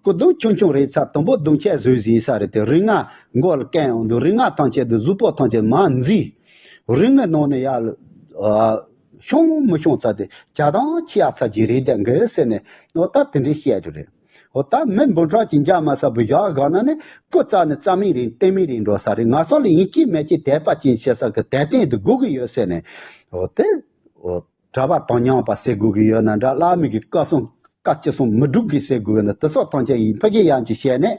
སྐུ་གདུང་ཆུང་ཆུང་རེད་ཚ་དུམ་བུ་གདུང་ཆས་བཟོས་ཟིན་ས་རེད་དེ། རིགས་ལྔ་མགོ་ལ་བཀལ་འོང་དུས་རིགས་ལྔ་ཐམས་ཅད་དུ་གཟུགས་པོ་ཐམས་ཅད་མ་འཛིན། རིགས་ལྔ་ནང་ནས་ཡར་ཤོང་མི་ཤོང་ཚ་དེ་བྱ་དང་ཆི་ཡ་ཚ་ཅི་རེད་དེ་འགའ་ཟེར་ནས་འོ་ད་དེ་འདྲའི་བཤད་རྒྱུ་རེད། འོ་ད་མི་འབུམ་ཕྲག་གཅིག་འཇག་མ་ས་བུ་ཡག་ག་ན་ནི་སྐུ་རྩ་ནི་རྩ་མེད་རེད་གཏན་མེད་རེད་འགྲོ་ས་རེད། ང་ཚོ་ལ་ཡིན་གཅིག་མེད་གཅིག་དད་པ་ཅན་བྱེད་ས་གི་དད་རྟེན་དུ་དགོས་ཀྱི་ཡོད་ཟེར་ནས། འོ་དེ། འོ་གྲྭ་པ་དམ་ཉམས་པ་ཟེར་དགོས་ཀྱི་ཡོད་ན་འདྲ། བླ་མའི་གི་བཀའ་གསུང་བཀའ་ཅི་གསུང་མི་སྒྲུབ་གི་ཟེར་དགོས་ན་དེ་སོགས་ཐམས་ཅད་ཡིན་ཕ་གི་ཡང་ཅི་བཤད་ནས།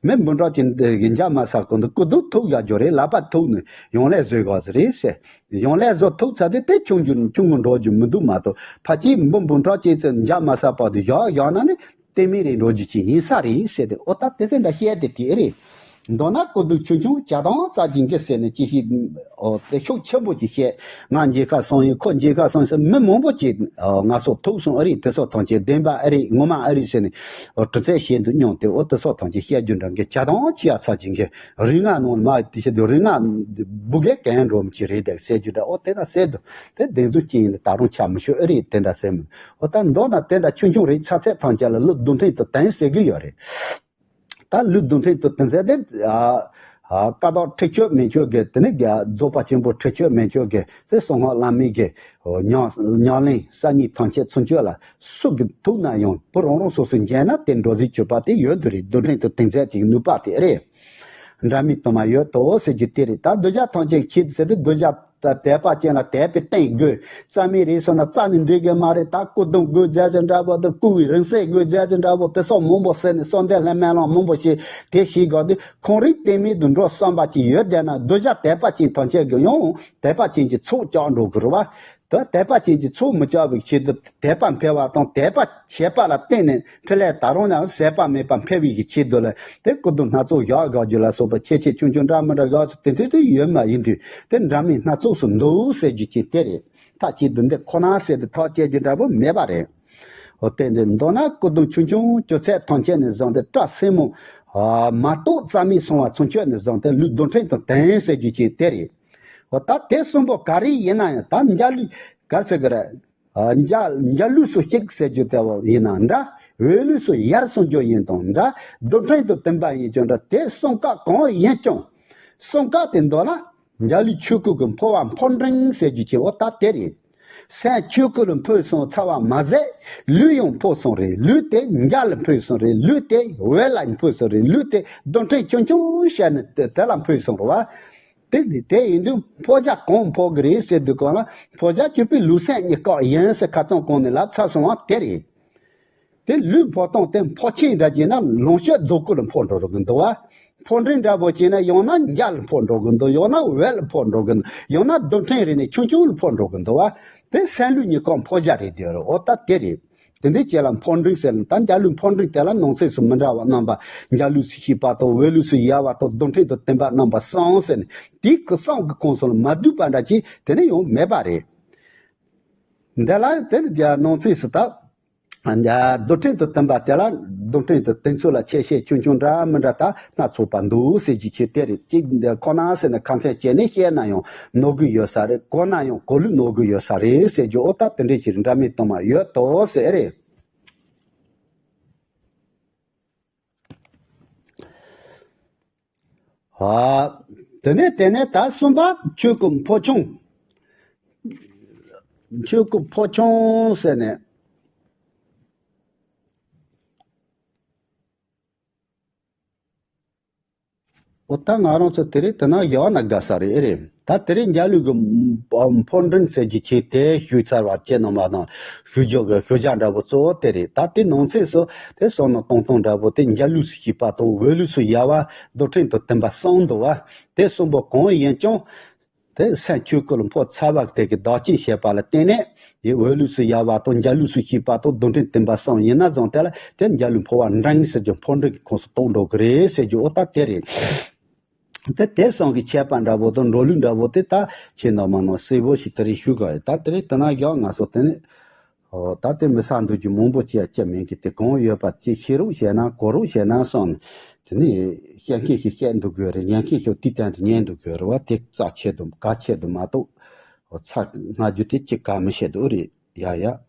མི་འབུམ་ཕྲག་གཅིག་འདི་གི་འཇག་མ་ས་གོ་འདི་སྐུ་གདུང་ཐུག་ཡག་རྒྱུ་རེད། ལག་པ་ཐུག་ནས་ཡོང་ལས་བཟོས་དགོས་ཟེར་རེད་ཟེར། ཡོང་ལས་བཟོ་ཐུབ་ཚར་དུས་དེ་ཆུང་རྒྱུ་ཆུང་ངུ་འགྲོ་རྒྱུ་མི་འདུག་མ་གཏོགས་ཕ་གིའི་འབུམ་འབུམ་ཕྲག་གཅིག་ཙམ་འཇག་མ་ས་པ་དུ་བཞག་བཞག་ན་ནི་གཏན་མེད་རེད་འགྲོ་རྒྱུ་ཅིག་ཡིན་ས་རེད་ཟེར་ཏེ། འོ་ད་དེ་ཚོ་འདྲ་བཤད་དེ་དེ་རེད། མདོར་ན་སྐུ་གདུང་ཆུང་ཆུང་བྱ་དང་ས་སྦྱིན་གྱི་ཟེར་ནས་ཅི་ཞིག་འོ་དེ་ཤུགས་ཆེན་པོ་ཅིག་བཤད། ང་མཇལ་ཁ་སོང་ཡིན་ཁོ་མཇལ་ཁ་སོང་ཟེར་མི་མང་པོ་ཅིག་ང་ཚོ་ཐུག་སོང་ཨ་རེད། དེ་སོགས་ཐམས་ཅད་བདེན་པ་ཨ་རེད་ངོ་མ་ཨ་རེད་ཟེར་ནས་འོ་དྲི་རྩད་བྱེད་འདུག་མྱོང་དེ། འོ་དེ་སོགས་ཐམས་ཅད་བཤད་རྒྱུ་འདྲ་འགའ་བྱ་དང་ཅི་ཡ་ཚ་སྦྱིན་གྱི་རིགས་ལྔ་ནང་མ་དེ་བཤད་དུས་རིགས་ལྔ་བུ་གའི་གན་འགྲོ་མི་ཅི་རེད་དེ་ཟེར་རྒྱུ་འདྲ། འོ་དེ་ན་ཟེར་དུས་དེ་བདེན་རྫུན་ཅི་ཡིན་ད་རུང་ཆ་མི་ཤོད་ཨ་རེད། དེ་འདྲ་ཟེར་མི་འོ་ད་མདོར་ན་དེ་འདྲ་ཆུང་ཆུང་རེད། ཆ་ཚད་ཐམས་ཅད་ལ་ལུས་རྡུལ་ཕྲན་དུ་དེང་ཟེར་གི་ཡོད་རེད། ད་ལུས་རྡུལ་ཕྲན་དུ་དེང་ཟེར་དེ་ཀ་དག་ཁྲེགས་ཆོད་མན་ཆོད་གི་དེ་ནི་རྫོགས་པ་ཆེན་པོ་ཁྲེགས་ཆོད་མན་ཆོད་གི་དེ་གསང་སྔགས་བླ་མེད་གི་ཉམས་ཉམས་ལེན་གསར་རྙིང་ཐམས་ཅད་ཚུན་ཆོད་ལ་སུ་གི་ཐུག་ན་ཡང་བུ་རང་རང་སོ་སོའི་འཇལ་ན་དེ་འགྲོ་ཟིག་གྱུར་པ་དེ་ཡོད་དུ་རེད། རྡུལ་ཕྲན་དུ་དེང་ཟེར་གྱི་ནུས་པ་དེ་རེད། འདྲ་མིན་དུ་མ་ཡོད་དོ་ཟེར་རྒྱུ་དེ་རེད། ད་གདུལ་བྱ་ཐམས་ཅད་ཆེད་དུ་ཟེར་དུས་གདུལ་བྱ་ད་དད་པ་ཅན་ལ་དད་པའི་རྟེན་དགོས། རྩ་མེད་རེད་སོང་ན་རྩ་ནས་འགྲིག་གི་མ་རེད། ད་སྐུ་གདུང་དགོས་མཛད་ཀྱི་འདྲ་པོ་དང་སྐུ་བའི་རིང་བསྲེལ་དགོས་མཛད་ཀྱི་འདྲ་པོ་དེ་སོགས་མང་པོ་ཟེར་ནས་གསོལ་འདེབས་ལྷ་སྨོན་ལམ་མང་པོ་བྱས་དེ་ཞིག་གོ་དུས་ཁོང་རིགས་རྟེན་མེད་དུ་འགྲོ་བསམ་པ་ཅིག་ཡོད་བསྡད་ན་གདུལ་བྱ་དད་པ་ཅན་ཐམས་ཅད་ཀྱི་ཡང་དད་པ་ཅན་གྱི་ཚོགས་བཅག་འགྲོ་དགོས་རེད་བ། ད་དད་པ་ཅན་གྱི་ཚོགས་མི་བཅག་པའི་ཆེད་དུ་དད་པ་འཕེལ་བ་དང་དད་པ་བྱས་པ་ལ་བརྟེན་ནས་འཕྲིན་ལས་ད་རུང་ཡང་ཟད་པ་མེད་པར་འཕེལ་བའི་གི་ཆེད་དུ་ལ་དེ་སྐུ་གདུང་སྣ་ཚོགས་བཞག་དགོས་རྒྱུ་ལ་སོགས་པ་ཆེ་ཆེ་ཆུང་ཆུང་འདྲ་མི་འདྲ་བཞག་ཚུལ་དེ་ཚོ་དེ་ཡོད་མ་ཡིན་དུས་དེ་འདྲ་མིན་སྣ་ཚོགས་སུ་འདུག་ཟེར་རྒྱུ་ཅིག་དེ་རེད། ཐག་ཆེད་དུ་འདི་ཁོ་ན་ཟེར་དུ་ཐག་བཅད་རྒྱུ་འདྲ་པོ་མེད་པ་རེད། འོ་དེ་འདི་མདོར་ན་སྐུ་གདུང་ཆུང་ཆུང་སྤྱོད་ཚད་ཐམས་ཅད་ནས་བཟུང་སྟེ་སྐྲ་སེན་མོ་མ་གཏོགས་རྩ་མེད་སོང་བ་ཚུན་ཆོད་ནས་བཟུང་སྟེ་ལུས་རྡུལ་ཕྲན་དང་ལྡན་ཟེར་རྒྱུ་ཅིག་དེ་རེད། འོ་ད་དེ་གསུམ་པོ་ག་རེ་ཡིན་ན་ཡང་ད་འཇའ་ལུས་ག་ཟེར་གི་རེད། འཇའ་འཇའ་ལུས་སུ་གཅིག་ཟེར་རྒྱུ་དེ་བ་ཡིན་ན་འདྲ། འོད་ལུས་སུ་ཡར་སོང་རྒྱུ་ཡིན་དང་འདྲ། རྡུལ་ཕྲན་དུ་བསྟན་པ་ཡིན་ཀྱང་འདྲ། དེ་གསུམ་ཀ་གང་ཡིན་ཀྱང་། གསུམ་ཀ་དེ་མདོ་ལ། འཇའ་ལུས་ཆོས་སྐུ་གི་འཕོ་བ་འཕོ་འབྲིང་ཟེར་རྒྱུ་ཅིག་འོ་ད་དེ་རེད། སེམས་ཆོས་སྐུ་ལ་འཕོས་སོང་ཚར་བ་མ་ཟད། ལུས་ཡང་འཕོས་སོང་རེད། ལུས་དེ་འཇའ་ལ་འཕོས་སོང་རེད། ལུས་དེ་འོད་ལ་འཕོས་སོང་རེད། ལུས་དེ་རྡུལ་ཕྲན་ཆུང་ཆུང་བཤད་ནས་དེ་དེ་ལ་འཕོས་སོང་རེད་བ། དེ་དེ་ཡིན་དུས་འཕོ་བྱ་གང་འཕོ་གི་རེད་ཟེར་དུས་གང་ལ་འཕོ་བྱ་སྤྱོད་པའི་ལུས་སེམས་གཉིས་ཀ་ཡིན་ཟེར་ཁ་ཚང་གང་ནས་ལབ་ཚར་སོང་བ་དེ་རེད། དེ་ལུས་འཕོ་སྟངས་དེ་འཕོ་ཆེན་འདྲ་བྱས་ན་ལོངས་སྤྱོད་རྫོགས་སྐུ་ལ་འཕོ་འགྲོ་རོགས་གི་འདུག་བ། འཕོ་འབྲིང་འདྲ་པོ་བྱས་ན་ཡང་ན་འཇའ་ལ་འཕོ་འགྲོ་གི་འདུག་ཡང་ན་འོད་ལ་འཕོ་འགྲོ་གི་འདུག་ཡང་ན་རྡུལ་ཕྲན་རེ་ནས་ཆུང་ཆུང་ལ་འཕོ་འགྲོ་གི་འདུག་བ། དེ་སེམས་ལུས་གཉིས་ཀ་འཕོ་བྱ་རེད་དེ་རེད། འོ་ད་དེ་རེད། དེ་འདྲའི་ཅིག་ལ་འཕོ་འབྲིང་ཟེར་ནས། ད་འཇའ་ལུས་འཕོ་འབྲིང་དེ་ལ་ནང་གསེས་སུ་མི་འདྲ་བ་རྣམ་པ། འཇའ་ལུས་སུ་ཤེས་པ་དང་། འོད་ལུས་སུ་ཡལ་བ་དང་། རྡུལ་ཕྲན་དང་བརྟེན་པ་རྣམ་པ་གསུམ་ཟེར་ནས། དེའི་གི་གསུམ་གྱི་ཁོངས་སུ་ལ་མ་འདུས་པ་འདྲ་ཅིག་དེ་ནི་ཡང་མེད་པ་རེད། འདི་ལ་དེ་ནི་ནང་གསེས་སུ་ད། རྡུལ་ཕྲན་དུ་བསྟན་པ་དེ་ལ། རྡུལ་ཕྲན་དུ་བསྟན་ཚུལ་ལ་ཆེ་ཆེ་ཆུང་ཆུང་འདྲ་མི་འདྲ་ད་སྣ་ཚོགས་པ་འདུག་ཟེར་རྒྱུ་ཆེ་དེ་རེད། གཅིག་འདི་ཁོ་ན་ཟེར་ནས་ཁ་མཚན་བཅད་ནས་བཤད་ན་ཡང་ནོར་གི་ཡོད་ས་རེད། གོ་ན་ཡང་གོ་ལུགས་ནོར་གི་ཡོད་ས་རེད་ཟེར་རྒྱུ། ཨོ་ད་དེ་འདྲའི་ཅིག་འདྲ་མིན་དུ་མ་ཡོད་དོ་ཟེར་རེད། ཨ། དེ་ནས་དེ་ནས་ད་གསུམ་པ་ཆོས་སྐུ་འཕོ་ཆུང་། ཆོས་སྐུ་འཕོ་ཆུང་ཟེར་ནས། ཨོ་ད་ང་རང་ཚོ་དེ་རིང་དེ་ན་ཡག་ན་དགའ་ས་རེད། ཨེ་རེད། ད་དེ་རིང་འཇའ་ལུས་ཀྱི་འཕོ་འབྲིང་ཟེར་རྒྱུ་ཆེ་དེ་ཞུས་ཚར་བ་བཅས་རྣམས་ལ་དང་། ཞུ་རྒྱུ་གི་ཞུ་རྒྱུ་འདྲ་པོ་གཙོ་བོ་དེ་རེད། ད་དེ་ནང་གསེས་སུ་དེ་གསུམ་ནི་སྟོང་སྟོང་འདྲ་པོ་དེ། འཇའ་ལུས་སུ་ཤེས་པ་དང་། འོད་ལུས་སུ་ཡལ་བ། རྡུལ་ཕྲན་དུ་བརྟེན་པ་གསུམ་འདུག་བ། དེ་གསུམ་པོ་གང་ཡིན་ཀྱང་། དེ་སེམས་ཆོས་སྐུ་ལ་འཕོ་ཚར་བ་དེ་གི་བདག་རྐྱེན་བྱས་པ་ལ་བརྟེན་ནས། དེ་འོད་ལུས་སུ་ཡལ་བ་དང་། འཇའ་ལུས་སུ་ཤེས་པ་དང་། རྡུལ་ཕྲན་བརྟེན་པ་གསུམ་ཡིན་ན་བཟང་། དེ་ལ་དེ་འཇའ་ལུས་འཕོ་བ་འབྲིང་ཟེར་རྒྱུ། འཕོ་འབྲིང་གི་ཁོངས་སུ་གཏོགས་འགྲོ་གི་རེད་ཟེར་རྒྱུ། ཨོ་ད་དེ་རེད། དེ་དེ་གསུམ་གྱི་ཁྱད་པར་འདྲ་པོ་དང་འགྲོ་ལུགས་འདྲ་པོ་དེ་ད་ཁྱེད་རྣམ་པ་ནང་གསལ་པོ་ཞིག་དེ་རིང་ཞུ་དགོས་རེད། ད་དེ་རིང་དེ་ན་ཡག་ང་ཚོ་དེ་ནས། ཨོ་ད་དེ་མི་ས་འདུག་རྒྱུ་མང་པོ་ཅིག་ཅི་མིན་གྱི་དེ་གང་ཡོད་པ་ཅིག་ཤེས་རོགས་བྱས་ན། གོ་རོགས་བྱས་ན་བསམ་ནས། དེ་ནས་བཤད་མཁན་ཞིག་བཤད་འདུག་དགོས་རེད། ཉན་མཁན་ཞིག་དུས་གཏན་དུ་ཉན་འདུག་དགོས་རེད་བ། དེ་རྩ་ཆེ་དུ་གལ་ཆེ་དུ་མ་གཏོགས། ཨོ་ཚ་སྔ་རྒྱུ་དེ་ཅིག་གལ་མི་ཆེ་འདུག་རེད། ཡ་ཡ།